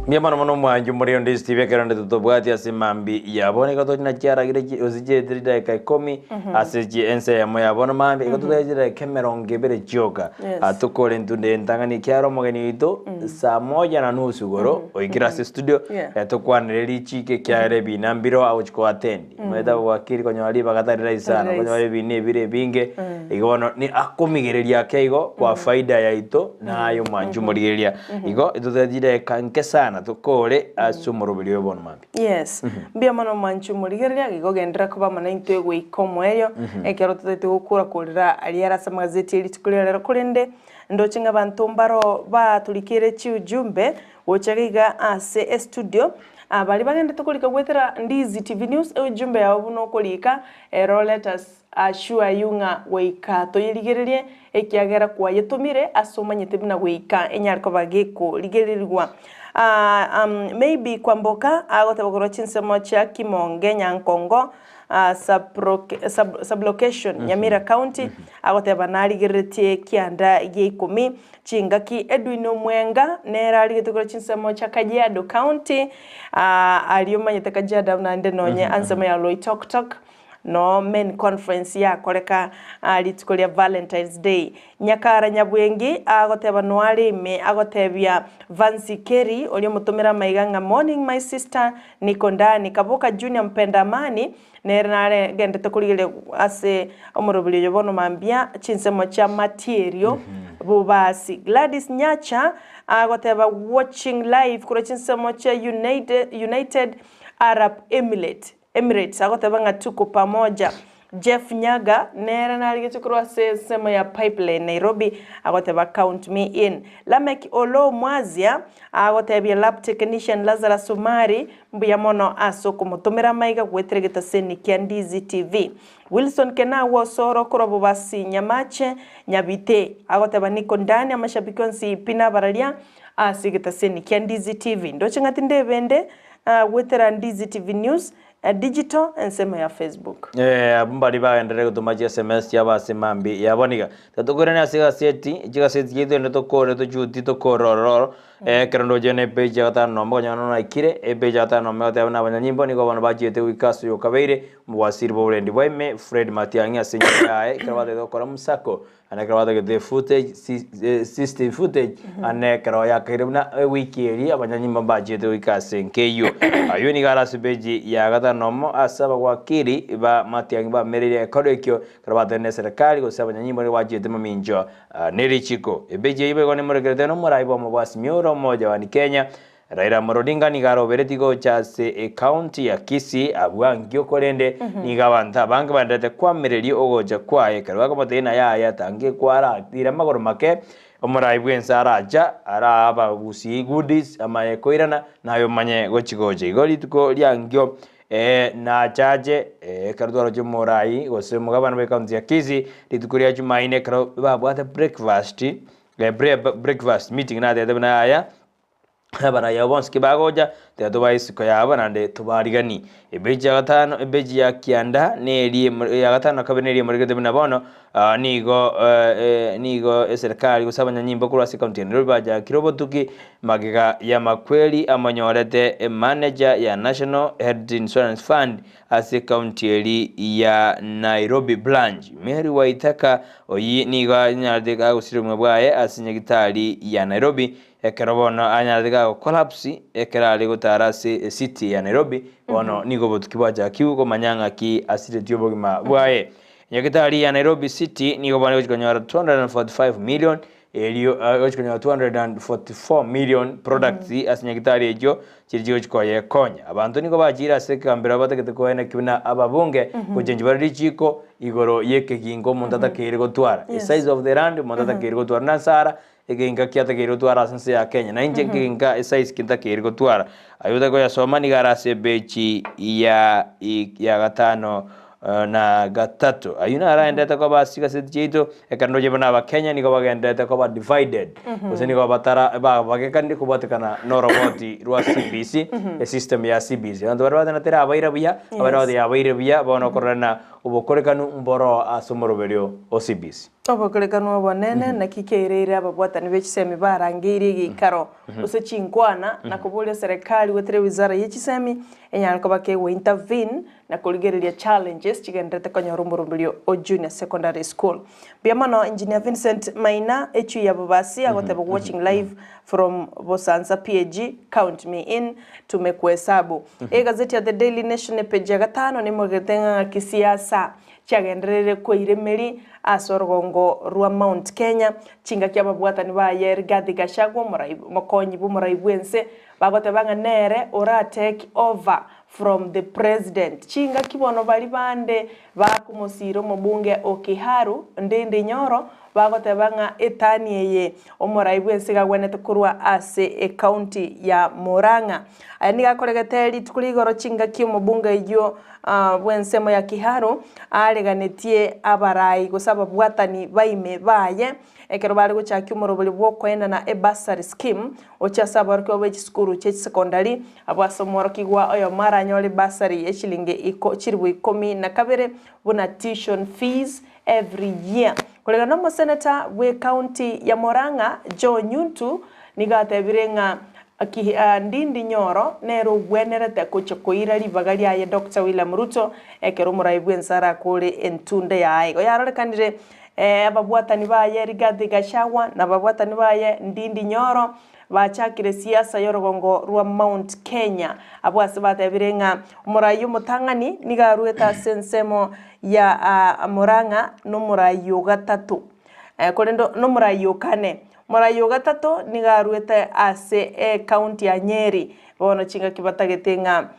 [SPEAKER 2] Mbuya mono mono omwancho more onde Steve ekero onde totobwati ase mambi yabo nigo tochina chiaragire chi gose chietire chidakika ikomi ase chi ense eyemo ya bono mambia igo totagete chidakika emerongo ebere chioka
[SPEAKER 1] Yes.
[SPEAKER 2] Atokore ntunde entang'ani ekiagera omogeni oito saa moja na nusu igoro oikire ase studio
[SPEAKER 1] Yeah.
[SPEAKER 2] etokwanere richiko ekiagera ebina mbiro agochi ko attend omanyete abagwakiri konyora ribaga tari rahisi sana
[SPEAKER 1] Tari rahisi.
[SPEAKER 2] okonyora ebina ebire ebinge igo bono ni akomigereria ake igo kwa faida yaito naye omwanchi omorigereria igo etotagete chidakika nke sana tokore ase omoroberi oyo bono mambia.
[SPEAKER 1] Yes, mbuya mono mwanche omorigereria, igo genderera koba amo naintwe goika omoerio, ekero totaete gokora korera aria are ase amagazeti e rituko ria rero. Korende ndoche ng'a abanto mbaro batorikeire chiujumbe gocha iga iga ase estudio, baria bagenderete korika goetera Ndizi TV News, eujumbe yao buna okorika, ero let us assure you ng'a goika toyerigererie, ekiagera kwayetomire ase omanyete buna goika enyare koba gekorigererigwa. Maybe Kwamboka agoteba korwa chinsemo chia Kimonge, Nyankongo, sub-location, Nyamira County, agoteba narigereretie kianda gia ikomi chingaki. Edwin Omwenga nere arigetie korwa chinsemo chia Kajiado County, aria omanyete Kajiado naende nonye ansemo ya Loitoktok. No men conference yakoreka rituko ria Valentine's Day. Nyakara Nyabwengi agoteba noare ime agotebia Vancy Kerry oria omotomera amaiga ng'a morning my sister niko ndani Kaboka Junior mpenda amani nere nare gendete korigereria ase omoroberi oyo bono mambia chinsemo chia Matierio Bobasi. Gladys Nyacha agoteba watching live korwa chinsemo chia United Arab Emirates. Emirates agoteba ng'a tuko pamoja. Jeff Nyaga nere narigetie korwa ase ensemo ya Pipeline Nairobi agoteba count me in. Lameck Oloo Mwazia agotebia lab technician Lazarus Omari mbuya mono ase okomotomera amaiga goetera egetaseni kia Ndizi TV. Wilson Kenagwa Osoro korwa Bobasi Nyamache Nyabite agoteba niko ndani amashabiki onsi pi nabararia ase egetaseni kia Ndizi TV. Ndoche ng'a tindebende Goetera Ndizi TV News Digital ensemo ya Facebook.
[SPEAKER 2] Abwo mbaria bagenderere gotoma chi sms chiabo ase mambia yabo niga. Tiga tokoirane ase egaseti, chigaseti chiaito rende tokore tochuti tokore ororo oro, ekero ndoche na epage ya gatano nomo okonyora nonya naikire, epage ya gatano nomo egoteba buna abanyanyimbo nigo bono bachiete goika ase oyokabeire, omowasiri bwa oborendi bwa ime, Fred Matiang'i ase enyomba yaye, ekero batagete gokora omosako, Ande ekero batagete footage, CCTV footage, ande ekero yakaire buna ewiki eria abanyanyimbo mbachiete goika ase enka eyio. Ayio nigo are ase peji ya gatano nomo ase abawakili ba Matiang'i bamereire egekorwa ekio ekero batagete na eserekari gose abanyanyimbo nigo bachiete mamincho ne richiko. Epeji eyio boigo nemorekerete nomorai bw'omobwasi Miura omoja wa Kenya Raila Amolo Odinga nigo aroberetie gocha ase ecounty ya Kisii abwo ankio korende nigo abanto abange baendererete koamereria ogocha kwaye ekero bakomotebia ng'a yaya tange kwaratire amagoro make omorai bwense aracha araa abagusii goodies amaye koirana naye omanye gochi gocha. Igo rituko ria ankio nachache ekero twaroche omorai gose omogabana bwe ecounty ya Kisii rituko ria Jumaine ekero babwate breakfast breakfast meeting natebete buna yaya. Abarai abo bonsi ki bagocha, tiga tobae isiko yabo naende tobariganie. Ebeji ya gatano, ebeji ya kianda, neri ya gatano na kabere neri emoregete buna bono, nigo nigo eserekari gose abanyanyimbo korwa ase ekaunti ya Nairobi bachakire obotuki magega y'amakweri amonyorete emanager ya National Health Insurance Fund ase ekaunti eri ya Nairobi Branch. Mary Waithaka oyio nigo anyarete agosira obogima bwaye ase nyagitari ya Nairobi. Ekero bono anyarete iga gocollapse ekero are gotara ase ecity ya Nairobi, bono nigo obotuki bwachakigwe komanya ng'aki asiretie obogima bwaye. Nyagetari ya Nairobi City nigo bono egochi konyora 245 million erio egochi konyora 244 million products ase nyagetari echio chiri chigochi koyekonya. Abanto nigo bachire ase ekegambero batagete koeneki buna ababunge gochenchia bare richiko igoro y'ekegingo omonto atakeire gotwara. Esize of the land omonto atakeire gotwara. Buna Sarah Egenka ki atakeire gotwara ase ense ya Kenya? Na inche nkegenka esize ki ntakeire gotwara? Ayio otari koyasoma nigo are ase epeji ya ya gatano na gatato. Ayio naro aenderete koba ase chigaseti chiaito, ekero ndoche buna abakenya nigo bagenderete koba divided, gose nigo batara bagekanire kobwatekana na oroboti rwa CBC, esystem ya CBC. Abanto baria batenena terabaira buya, abande bagotebi yabaire buya, bono okororana obokorekanu mboro ase omoroberio o CBC.
[SPEAKER 1] Obokorekanu obonene, naki keireire ababwatani be chisemi barangeirie egeikaro gose chinkwana na koboria serikali goetera ewizara ye chisemi enyare koba kegwa intervene na korigereria challenges chigendererete konyora omoromberio o Junior Secondary School. Mbuya mono Engineer Vincent Maina echui ya Bobasi agoteba watching live from Bosansa PAG count me in tumekuhesabu. Egazeti ya The Daily Nation epage ya gatano nemogete ng'a ng'aki siasa Chiagendereire koira emeri ase orogongo rwa Mount Kenya, chingaki ababwatani baye Rigathi Gachagua omorai omokonyi bw'omorai bw'ense bagoteba ng'a nere ora take over from the president. Chingaki bono baria bande bakomosira omobunge o Kiharu Ndindi Nyoro bagoteba ng'a etani eye omorai bw'ense iga agwenerete korwa ase ecounty ya Murang'a. Aya nigo akoregete rituko rigoro chingaki omobunge oyio bw'ensemo ya Kiharu aareganetie abarai gose ababwatani baime baye ekero bare gochakia omorobori bw'okoenana ebursary scheme gochia ase aborokigwa be chisukuru chie chisekondari abwo ase omworokigwa oyomo aranyore ebursary ye chilingi iko chilifu ikomi na kabere buna tuition fees every year. Koreng'ana nomoseneta bw'ecounty ya Murang'a Joe Nyuntu nigo atebire ng'a Ndindi Nyoro nere ogwenerete gochia koira ribaga riaye Doctor William Ruto ekero omorai bw'ense arakore entunde yaye. Igo yarorekanire ababwatani baye Rigathi Gachagua na ababwatani baye Ndindi Nyoro bachakire siasa y'orogongo rwa Mount Kenya abwo ase batebire ng'a omorai omotang'ani nigo aruete ase ensemo ya Murang'a nomorai o gatato korende nomorai o kane. Morai o gatato nigo aruete ase ecounty ya Nyeri, bono chingaki batagete ng'a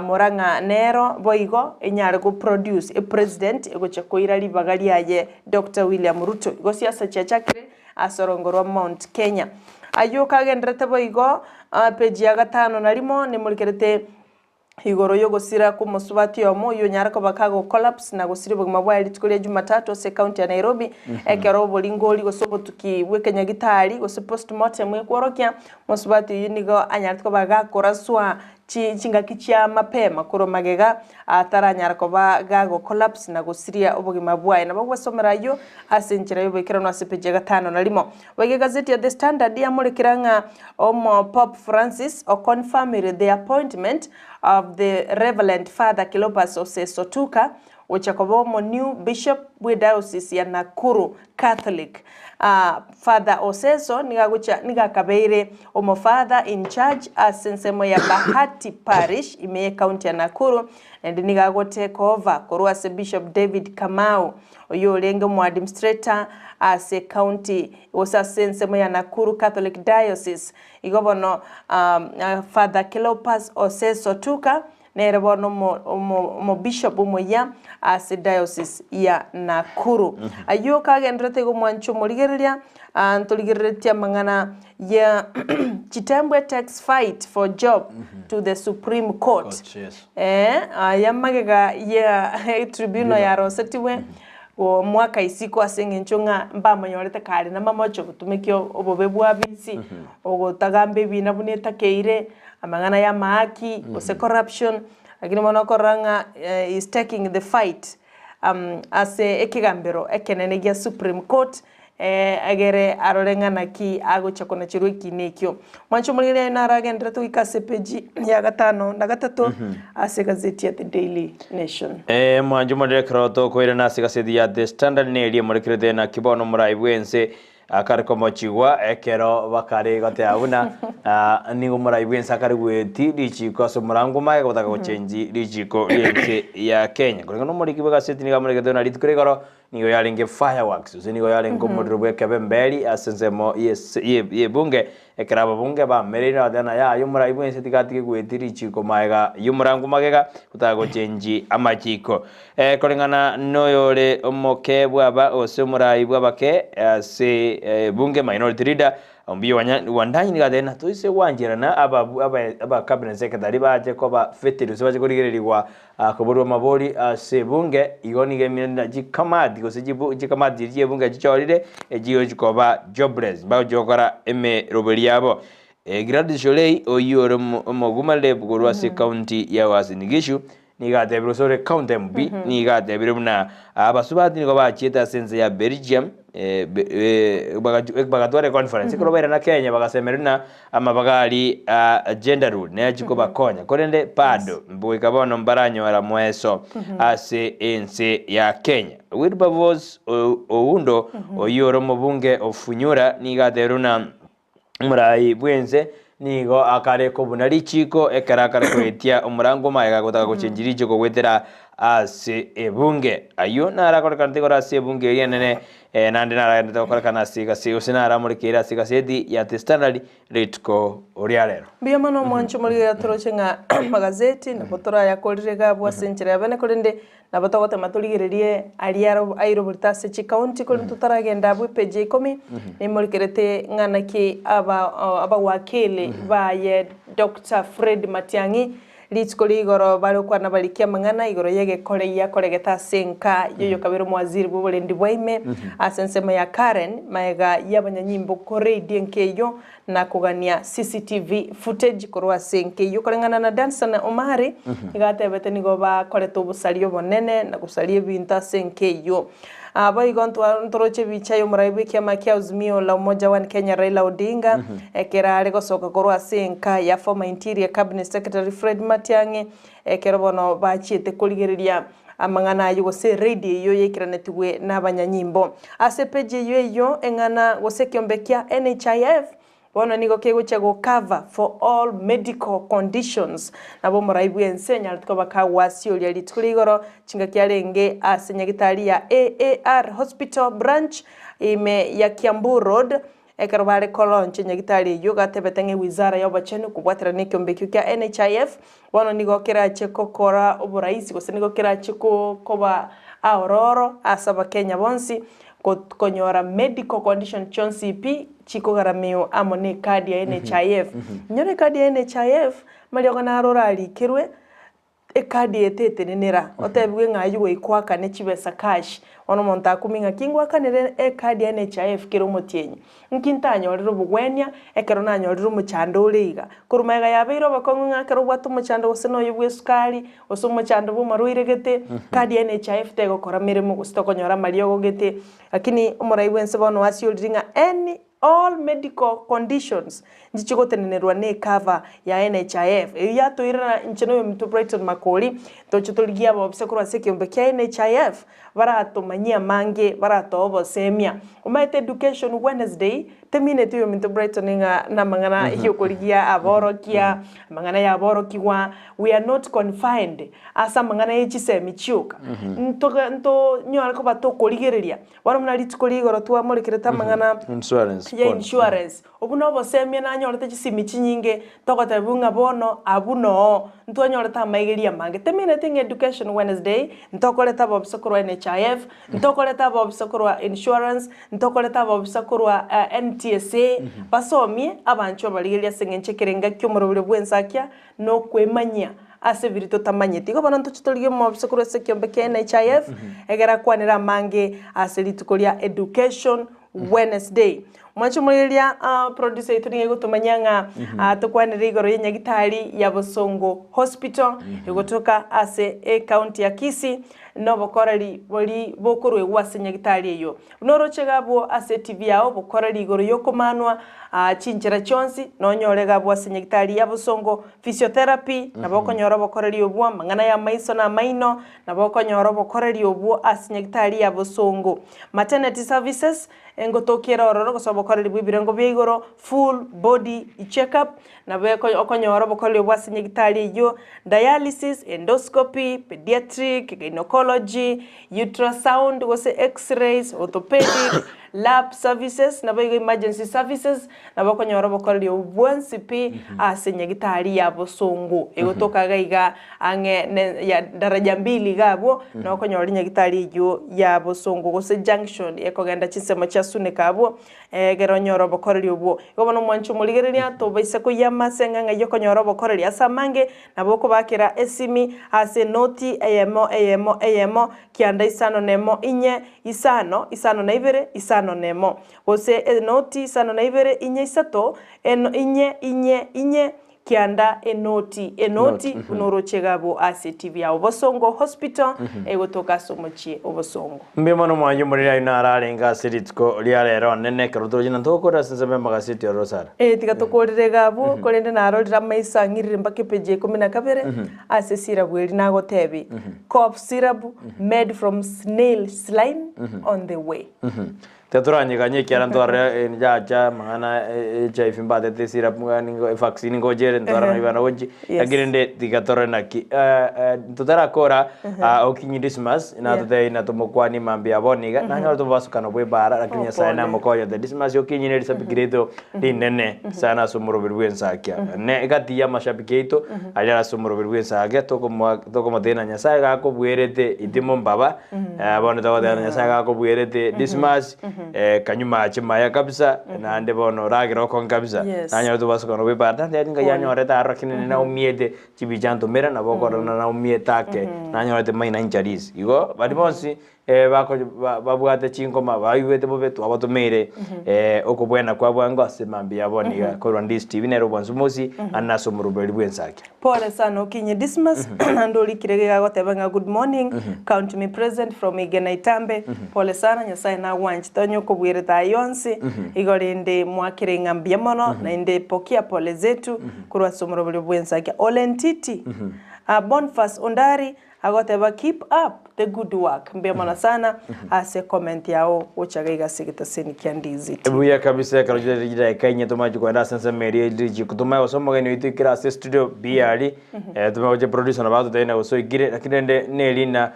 [SPEAKER 1] Murang'a nero boigo enyare go produce epresident egochia koira ribaga riaye Doctor William Ruto. Igo siasa chiachakire ase orongo rwa Mount Kenya. Ayio kagenderete boigo page ya gatano na rimo nemorikerete Igoro y'ogosira kw'omosubati oyomo oyio onyare koba kago collapse na gosiria obogima bwaye rituko ria Jumatatu ase ecounty ya Nairobi ekero oboringori gose obotuki bw'ekenyagitari gose postmortem ekworokia mosubati oyio nigo anyarete koba gakoraswa chi chingaki chia mapema korwa magega ataranyara koba gago collapse na gosiria obogima bwaye. Nabo gwesomera ayio ase enchera y'oboikeranu ase page ya gatano na rimo. Boigo egazeti ya The Standard yamorekera ng'a Omo Pope Francis oconfirmire the appointment of the Reverend Father Cleopas Osesotuka gocha koba omo new Bishop bwe Diocese ya Nakuru Catholic. Father Oseso nigo agocha nigo akabeire omo Father in charge ase ensemo ya Bahati Parish ime ye county ya Nakuru naende nigo ago take over korwa ase Bishop David Kamau oyio orenge omo administrator ase county gose ase ensemo ya Nakuru Catholic Diocese. Igo bono Father Cleopas Oseso Tuka nere bono omobishop omoyia ase Diocese ya Nakuru. Ayio kagendererete igo mwanche omorigereria, ntorigereretie amang'ana ya Chitembwe takes fight for job to the Supreme Court. Aya magega ya tribunal yarosetigwe Omwaka isiko ase engencho ng'a mbamonyorete kare namamoche obotumeki obobe bwa bisi, ogotagamba ebina buna etakeire, amang'ana y'amahaki gose corruption, lakini bono okorora ng'a is taking the fight ase ekegambero ekenene gia Supreme Court egere arore ng'a naki agochia konacherwa ekiina ekio. Mwanche omorigereria aye naro agenderete goika ase epeji ya gatano na gatato ase egazeti ya The Daily Nation.
[SPEAKER 2] Mwanche omorere ekero tokoirana ase egazeti ya The Standard neria emorekerete naki bono omorai bw'ense. Akare komochigwa ekero bakare goteba buna nigo omorai bw'ense akare goetia richiko ase omorango omage gotaka gochenji richiko ri'ense ya Kenya. Koreng'ana nomoriki bw'egaseti nigo amoregete buna rituko ria igoro nigo yarenge fireworks gose nigo yarenge omorero bw'ekebemberi ase ensemo y'ese y'ebunge ekero ababunge bamereire bagateba ng'a yaya omorai bw'ense tiga atige goetia richiko magega y'omorango magega gotaka gochenji amachiko. Koreng'ana noyore omoke bw'aba gose omorai bw'abake ase ebunge, Minority Leader, Ombio Wandanyi nigo atebire ng'a toise gwancherana aba cabinet secretary bache koba vetted gose bache korigererigwa koborwa amabori ase ebunge, igo nigo emineti na chikamati gose chikamati chiria chi'ebunge chichorire echigochi koba jobless mbagochi gokora emeroberi yabo. Gladys Shollei oyio ore omogumale korwa ase ecounty ya Uasin Gishu Nigo atebire ase ore County MP, nigo atebire buna abasubati nigo bachiete ase ense ya Belgium eh, be- eh, bagachu- bagatwara econference. Ekero bairana Kenya bagasemeria buna amabaga aria a gender rule nachi kobakonya. Korende bado goika bono mbaranyora moeso ase ense ya Kenya. Wilberforce Oundo oyio ore omobunge o Funyura nigo atebire buna Omorai bw'ense nigo akare kobuna richiiko ekero akare koetia omorango magega gotaka gochenchia richiiko goetera ase ebunge. Ayio naro akorekanete igoro ase ebunge eria enene, eh, naende naro agenderete gokorekana ase egase gose naro amorekeire ase egaseti ya The Standard rituko ria rero.
[SPEAKER 1] Mbuya mono omwancho omorigereria toroche ng'a amagazeti nabo torayakorire iga abwo ase enchera ya bene korende Nabo togotema torigererie aria airoborete ase chikaunti korende totaragenda abwo epeji ya ikomi, nimorikerete ng'a naki aba abawakili baye Doctor Fred Matiang'i rituko ria igoro bare gokwana barikia amang'ana igoro y'egekore giakoregete ase enka y'oyokabere omowaziri bw'oborendi bwa ime ase ensemo ya Karen magega y'abanyanyimbo koreidia enka eyio na kogania CCTV footage korwa ase enka eyio. Koreng'ana na Danson Omari, nigo atebete nigo bakorete obosaria obonene na gosaria ebinto ase enka eyio. Ah, boigo ntwa ntoroche ebicha y'omorai bw'ekiama kia Azimio la Umoja One Kenya Raila Odinga ekero are gosoka korwa ase enka ya former Interior Cabinet Secretary Fred Matiang'i ekero bono bachiete korigereria Amang'ana ayio gose ereidi eyio yaikeranetigwe nabanyanyimbo. Ase epeji eyio eyio eng'ana gose ekiombe kia NHIF bono nigo kegochia go cover for all medical conditions. Nabo omorai bwense anyarete koba kagwasioria rituko ria igoro chingaki arenge ase nyagitari ya AAR Hospital branch ime ya Kiambu Road Ekero bare kolauncha nyagitari eyio, gatebete ng'a ewizara y'obochenu kobwaterana nekiombe ekio kia NHIF bono nigo kerache gokora oboraisi gose nigo kerache koba aororo ase abakenya bonsi konyora medical condition chionsi pi chikogaramio amo ne ecard ya NHIF. Inyora ecard ya NHIF, mariogo naro orarikerwe. Ekadi eye tetenenera, otebigwe ng'a ayio goika oakane chibesa cash. Bono omonto akumie ng'a ki ngoakanere ekadi ya NHIF kera omotienyi? Nki ntanyorere obogwenia ekero nanyorire omochando ore iga? Korwa magega yabeire obokong'u ng'a ekero obwate omochando gose noyo bwa esukari, gose omochando bwa omarwaire gete, kadi ya NHIF tegokora meremo gose tokonyora amariogo gete. Lakini omorai bwense bono asiorire ng'a any All medical conditions nchiche gotenenerwa ne cover ya NHIF. Eyio yatoirera inche na oyominto Brighton Makori toche torigie abaofisa korwa ase ekeombe kia NHIF baratomanyie amange baratoe obosemia. Omanyete education Wednesday temineti oyominto Brighton ng'a namang'ana yokorigia aborokia, amang'ana ya aborokigwa, we are not confined ase amang'ana ye chisemi chioka. Ntoge ntonyare koba tokorigereria Bono buna rituko ria igoro twamorekerete amang'ana
[SPEAKER 2] Insurance
[SPEAKER 1] ya
[SPEAKER 2] bond.
[SPEAKER 1] insurance, obwo nobosemia nanyorete chisimi chinyinge togotebiwa ng'a bono abwo noo ntwanyorete amaigerio amange. Temineti ng'a education Wednesday, ntokorete abobisa korwa NHIF, ntokorete abobisa korwa insurance, ntokorete abobisa korwa NTSA, basomie abanchwa barigereria ase eng'encho ekerenga ki'omoroberio bw'ensakia nokwemanyia ase biria totamanyeti. Igo bono ntoche torigie omobisa korwa ase ekiombe kia NHIF, egere akwanere amange ase rituko ria Education Wednesday. Mwanche omorigereria producer yaito nigo egotomanyia ng'a tokwanere igoro ye nyagitari ya Bosongo Hospital egotoka ase ecounty ya Kisii na obokoreri bori bokoruegwa ase nyagitari eyio. Buna oroche iga abwo ase etibi yao obokoreri igoro yokomanwa chinchera chionsi nonyore iga abwo ase nyagitari ya Bosongo Physiotherapy nabo okonyora obokoreri obwo amang'ana ya amaiso na amaino nabo okonyora obokoreri obwo ase nyagitari ya Bosongo Maternity Services Engotoki ere ororo gose obokoreri bw'ebirengo bia igoro, full body check up, nabo okonyora obokoreri obwo ase nyagitari eyio, dialysis, endoscopy, pediatric, gynecology, ultrasound gose x-rays, orthopedic, lab services, naboigo emergency services, nabo okonyora obokoreri obwo bwonsi pi ase nyagitari ya bosongo egotoka iga iga ang'e ne ya daraja mbili iga abwo, nabo okonyora nyagitari eyio ya bosongo gose junction ekogenda chinsemo chia Sunika abwo, egere onyore obokoreri obwo. Igo bono omwanchi omorigereria, tobaisa koyia ase eng'ang'a eyio okonyora obokoreri ase amange, nabo okobakera esimi ase enoti eyemo eyemo eyemo, kianda isano na emo inye, isano, isano na ibere, isano na emo. Gose enoti isano na ibere inye isato, eno inye inye inye, kianda enoti enoti, buna oroche iga abwo ase etibi ya Obosongo Hospital, egotoka ase omochie Obosongo.
[SPEAKER 2] Mbuya mono omwancha omoriri ayio naro arenge ase rituko ria rero onene ekero toroche na togokorera ase ensemo y'amagaseti ororo Sara.
[SPEAKER 1] Ee, tiga tokorere iga abwo, korende narorire amaiso ang'irire mpaka epeji ya ikomi na kabere, ase esirabu eria nagotebi, Cough syrup made from snail slime on the way.
[SPEAKER 2] Tiga toranyeganye ekiagera ntwarore yacha amang'ana HIV mbatete esirapu ningo evaccine ngocha ere ntwara nabio bana gochi lakini rende tiga torore naki totarakora okinyi Dismas natotebie natomokwanie mambia bono iga nanyore tobasukano bwa ebara lakini Nyasaye namokonyete Dismas okinyi ne risabiki riaito rinene sana ase omoroberi bwa ensakia ne egati ya amashabiki aito aria are ase omoroberi bwa ensakia tokomoa tokomotebia na Nyasaye gakobuerete itimo mbaba Bono togoteba na Nyasaye gakobuerete Dismas, kanywa mache maya kabisa, naende bono oragere okong'e kabisa.
[SPEAKER 1] Yes.
[SPEAKER 2] Nanyora tobasokana bw'ebara, tantebeti ngai anyorete aroro lakini nere naumiete chibicha ntomera nabo okorora na naumiete ake, nanyorete minor injuries. Igo baria bonsi bako babwate chingoma baigwete bobe twabatomeire okobwena kwa bwango ase mambia ya bono iga korwa Ndisi TV nere obwansu mosi ande ase omoroberi bw'ensakia.
[SPEAKER 1] Pole sana okinye Dismas naende orikire iga agoteba ng'a good morning count me present from Igena Itambe pole sana Nyasaye nagwanchete onye okobwerete ayio onsi igo rende mwakere ng'a mbuya mono naende pokea pole zetu korwa ase omoroberio bwensakia Ole Ntiti Bonfas Ondari agoteba keep up the good work mbuya mono sana ase comment yao gocha iga iga ase egetaseni kia Ndizi TV.
[SPEAKER 2] Buya kabisa ekero chire chidaeka inye tomache koenda ase ensemo eria ere richiko tomanye gose omogeni oito oikire ase studio biari tomanye gochia producer nabo atotebie na gose oikire lakini rende nerina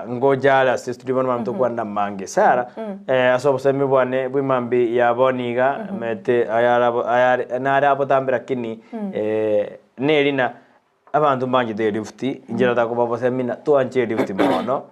[SPEAKER 2] ngocha are ase studio bono mambia tokwane amange. Sarah ase obosemi bwane bwa emambia ya bono iga omanyete ayare ayare nare abotambe lakini nerina Abanto mbanchete elifuti, inche natakoba bosemina, twanche elifuti mono,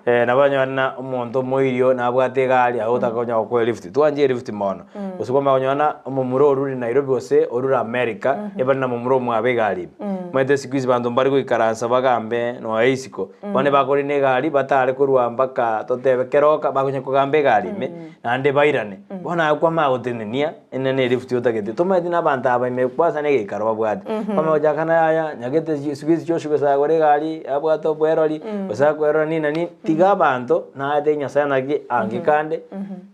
[SPEAKER 2] nabo onyore na omonto omoirio nabwate egari aye otakonya gokoa elifuti, twanche elifuti mono. Gose kwamanya konyora na omomura orure Nairobi gose orure America, ebare na momura omwabo egari ime. Omanyete siku hizi banto mbari goikaransa bagambe nonya isiko, bono ebakorina egari batare korwa mpaka totebe keroka, bakonya kogamba egari ime, naende bairane. Bono aye kwamanya gotenenia. Inde ne elifuti otagete, tomaeti na abanto aba ime kwanza na egeikaro babwate. Kwamanya gochaka na yaya, nyagete siku hizi Joshua gose agore egari, abwate obwerori, gose akwerora nini na nini, tiga abanto naete Nyasaye naki ange kande,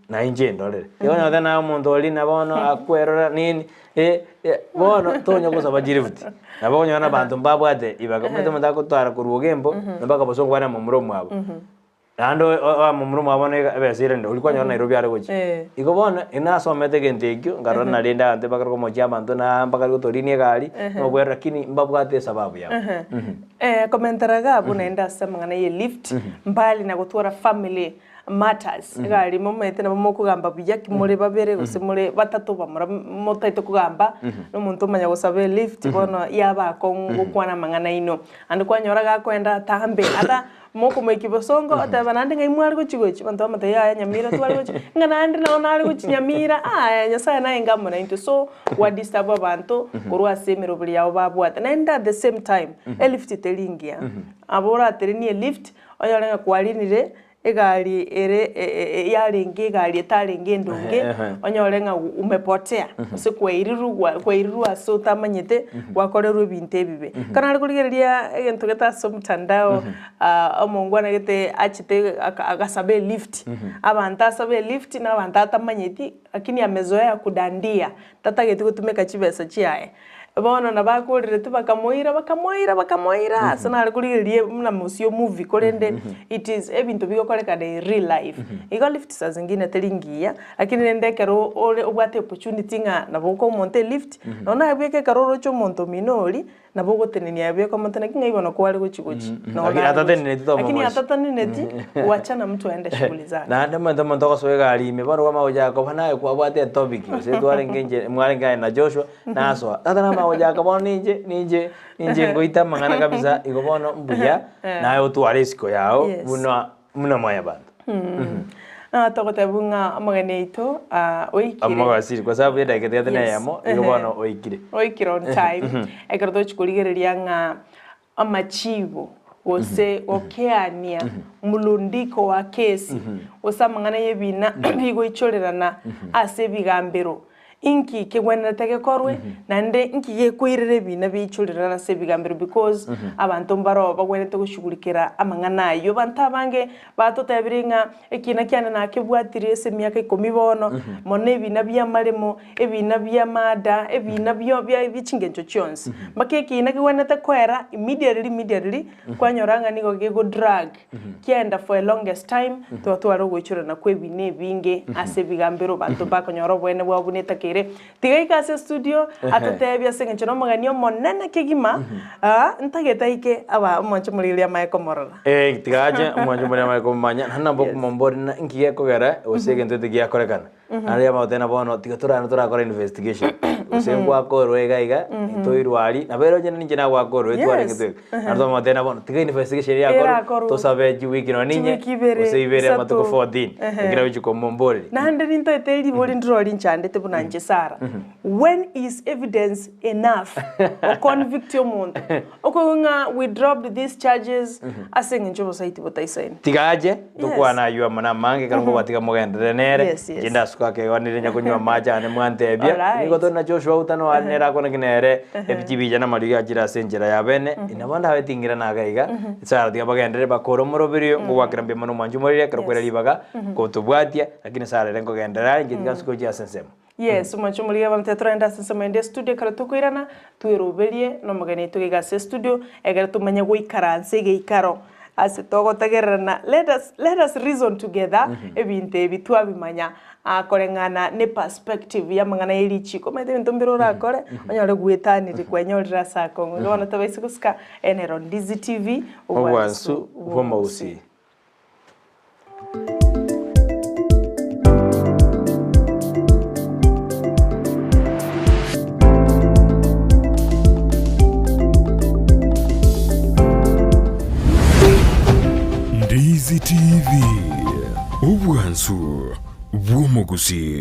[SPEAKER 2] na inche ndorere. Igo onye goteba naye omonto oria na bono akwerora nini, bono tonya gosaba chilifuti. Nabo okonyora na abanto mbabwate ibaga, omanyete omonto agotwara korwa ogembo, mpaka bosongo bare na momura omwabo. Naende omomura omwabo bono ebesa ere ende, oria kwanyora Nairobi are gochia. Igo bono, ere nasomete egento ekio, nkarora na rende abanto bakare komochia abanto na mpaka gotorinia egari, nobwere lakini mbabwate esababu yabo.
[SPEAKER 1] Komentera iga abwo naende ase amang'ana ye lift, mbali na gotwara family matters, egari momanyete nabo mokogamba buya ki more babere gose more batato bamura motaete kogamba, na omonto omanya gosaba elift bono yaba akong'u gokwana amang'ana aino. Naende kwanyora gakoenda atambe ata Mokomoikia bosongo, oteba naende ng'ai mware gochia gochia? Abanto bamotebia yaya Nyamira tware gochia, ng'a naende nao nare gochia Nyamira, aah Nyasaye naye amo naintwe. So, gwa disturb abanto korwa ase emeroberi yabo babwate. Naende at the same time, elift teri engiya. Abo oraterenie elift, onyore ng'a kwarinire. Egari ere yarenge egari etarenge endonge, onyore ng'a umepotea, gose kwairirwe kwairirwe ase otamanyete, gwakorerwa ebinto ebibe. Ekero nare korigereria egento gete ase omotandao, omongwana gete achete agasaba elift, abanto asabe elift na abanto atamanyeti, lakini amezoea kudandia, tatageti gotumeka chibesa chiaye. Bono nabo akoreretwe bakamoira bakamoira bakamoira ase nare korigereria buna mosio movie korende it is ebinto bigokorekana in real life. Igo lift saa zingine teri ngiya lakini rende ekero ore obwate opportunity ng'a nabo okoa omonto elift, nonya naye bweka ekero oroche omonto omino oria, nabo ogotenenia aye bweka omonto naki ng'ai bono kware gochi gochi. Nonya
[SPEAKER 2] Lakini
[SPEAKER 1] nare gochi.
[SPEAKER 2] atateneneti
[SPEAKER 1] Lakini
[SPEAKER 2] tomomochi.
[SPEAKER 1] atateneneti, wachana mtu aende shughuli zake.
[SPEAKER 2] Naende omanyete omonto ogosoa egari ime bono kwamanya gochaka koba naye kwabwate etopic gose twarenge inche mwarenge aye na Joshua nasoa tata namanya gochaka bono ninche ninche ninche ngoita amang'ana kabisa igo bono mbuya naye otware esiko yao
[SPEAKER 1] Yes.
[SPEAKER 2] buna buna mwanyabanto.
[SPEAKER 1] Ah, togotebwa ng'a omogeni oito ah, oikire.
[SPEAKER 2] Omogasiri kwa sababu edageka tigati na
[SPEAKER 1] Yes.
[SPEAKER 2] eyemo igo bono oikire.
[SPEAKER 1] Oikire on time. Ekero tochi korigereria ng'a amachibo gose gokeania mulundiko wa kesi gose amang'ana y'ebina bigoichorerana ase ebigambero Inki kegwenerete gekorwe, naende inki gekoirera ebiina biichorerane ase ebigambero because abanto mbaroo bagwenerete goshughulikera amang'ana ayio. Abanto abange batotebirie ng'a ekiina kiane nakebwatirie ase emiaka ikomi bono, mono ebiina bi'amaremo, ebiina bi'amada, ebiina bio bia bie chingencho chionsi. Mpaka ekiina kegwenerete koera immediately immediately, kwanyora ng'a nigo gegodrag. Kiaenda for a longest time, twatwara ogoichorana kw'ebina ebinge ase ebigambero abanto bakonyora oboene bwabo buna etakeire. Tiga aike ase estudio, atotebie ase eng'encho nomogeni omonene kegima, ah, ntagete aike aba omonche morigereria amaye komorora.
[SPEAKER 2] Eh, tiga ache omonche morigereria amaye komomanya, naende nabo okomoboria ng'a inki gekogera gose egento gete giakorekana. Naende yamagoteba bono tiga torane torakora investigation gose ngwakorwa iga iga toirwe aria nabo ere onye ninche nagwakorwa twarenge
[SPEAKER 1] Yes.
[SPEAKER 2] tweka naende twamotebia bono tiga investigation eria yakorwa
[SPEAKER 1] Erakorwa.
[SPEAKER 2] tosabe chiwiki nonya ninye
[SPEAKER 1] Chiwiki ibere,
[SPEAKER 2] gose ibere
[SPEAKER 1] isato.
[SPEAKER 2] amatuko 14
[SPEAKER 1] Ehe.
[SPEAKER 2] ekero ogochia komomboreri
[SPEAKER 1] Naende nintaete ribori ndiro rinchandete buna inche Sarah. When is evidence enough oconvict omonto? Okoigwa ng'a we dropped these charges ase eng'encho obosaiti botaisaini.
[SPEAKER 2] Tiga ache, tokwane ayio amo namange, ekero nkobatiga mogenderere nere,
[SPEAKER 1] Yes, yes.
[SPEAKER 2] inche ndasuke akeganire nyakunywa amache ane mwantebia,
[SPEAKER 1] Alright.
[SPEAKER 2] nigo tore na Joshua utano are nere akwane ki nere, ebichibicha na amariogi achire ase enchera ya bene, nabo ndabe tingira naga iga, Sara tiga bagenderere bakore omoroberio, nkogwakera mbuya mono omwanchi omoriri ekero kwera ribaga, gotobwatia, lakini Sara ere nkogenderera are, inche tiga nsuke gochia ase ensemo.
[SPEAKER 1] Yes, omoanche omorigia abanto torende ase ensemo ende estudio ekero tokoirana, tweroberie na omogeni oito iga ase estudio, ekero tomanye goikaransa egeikaro ase togotegererana let us let us reason together ebinto ebi twabimanya koreng'ana ne perspective ya amang'ana ye richiko. Omanyete ebinto mbire orakore, onyore gwetanire kwenyorire ase akong'u. Igo bono tobaise gosika ene Rondizi TV,
[SPEAKER 2] Obwansu bw'omogusii.
[SPEAKER 3] Ndizi TV, obwansu bw'omogusii.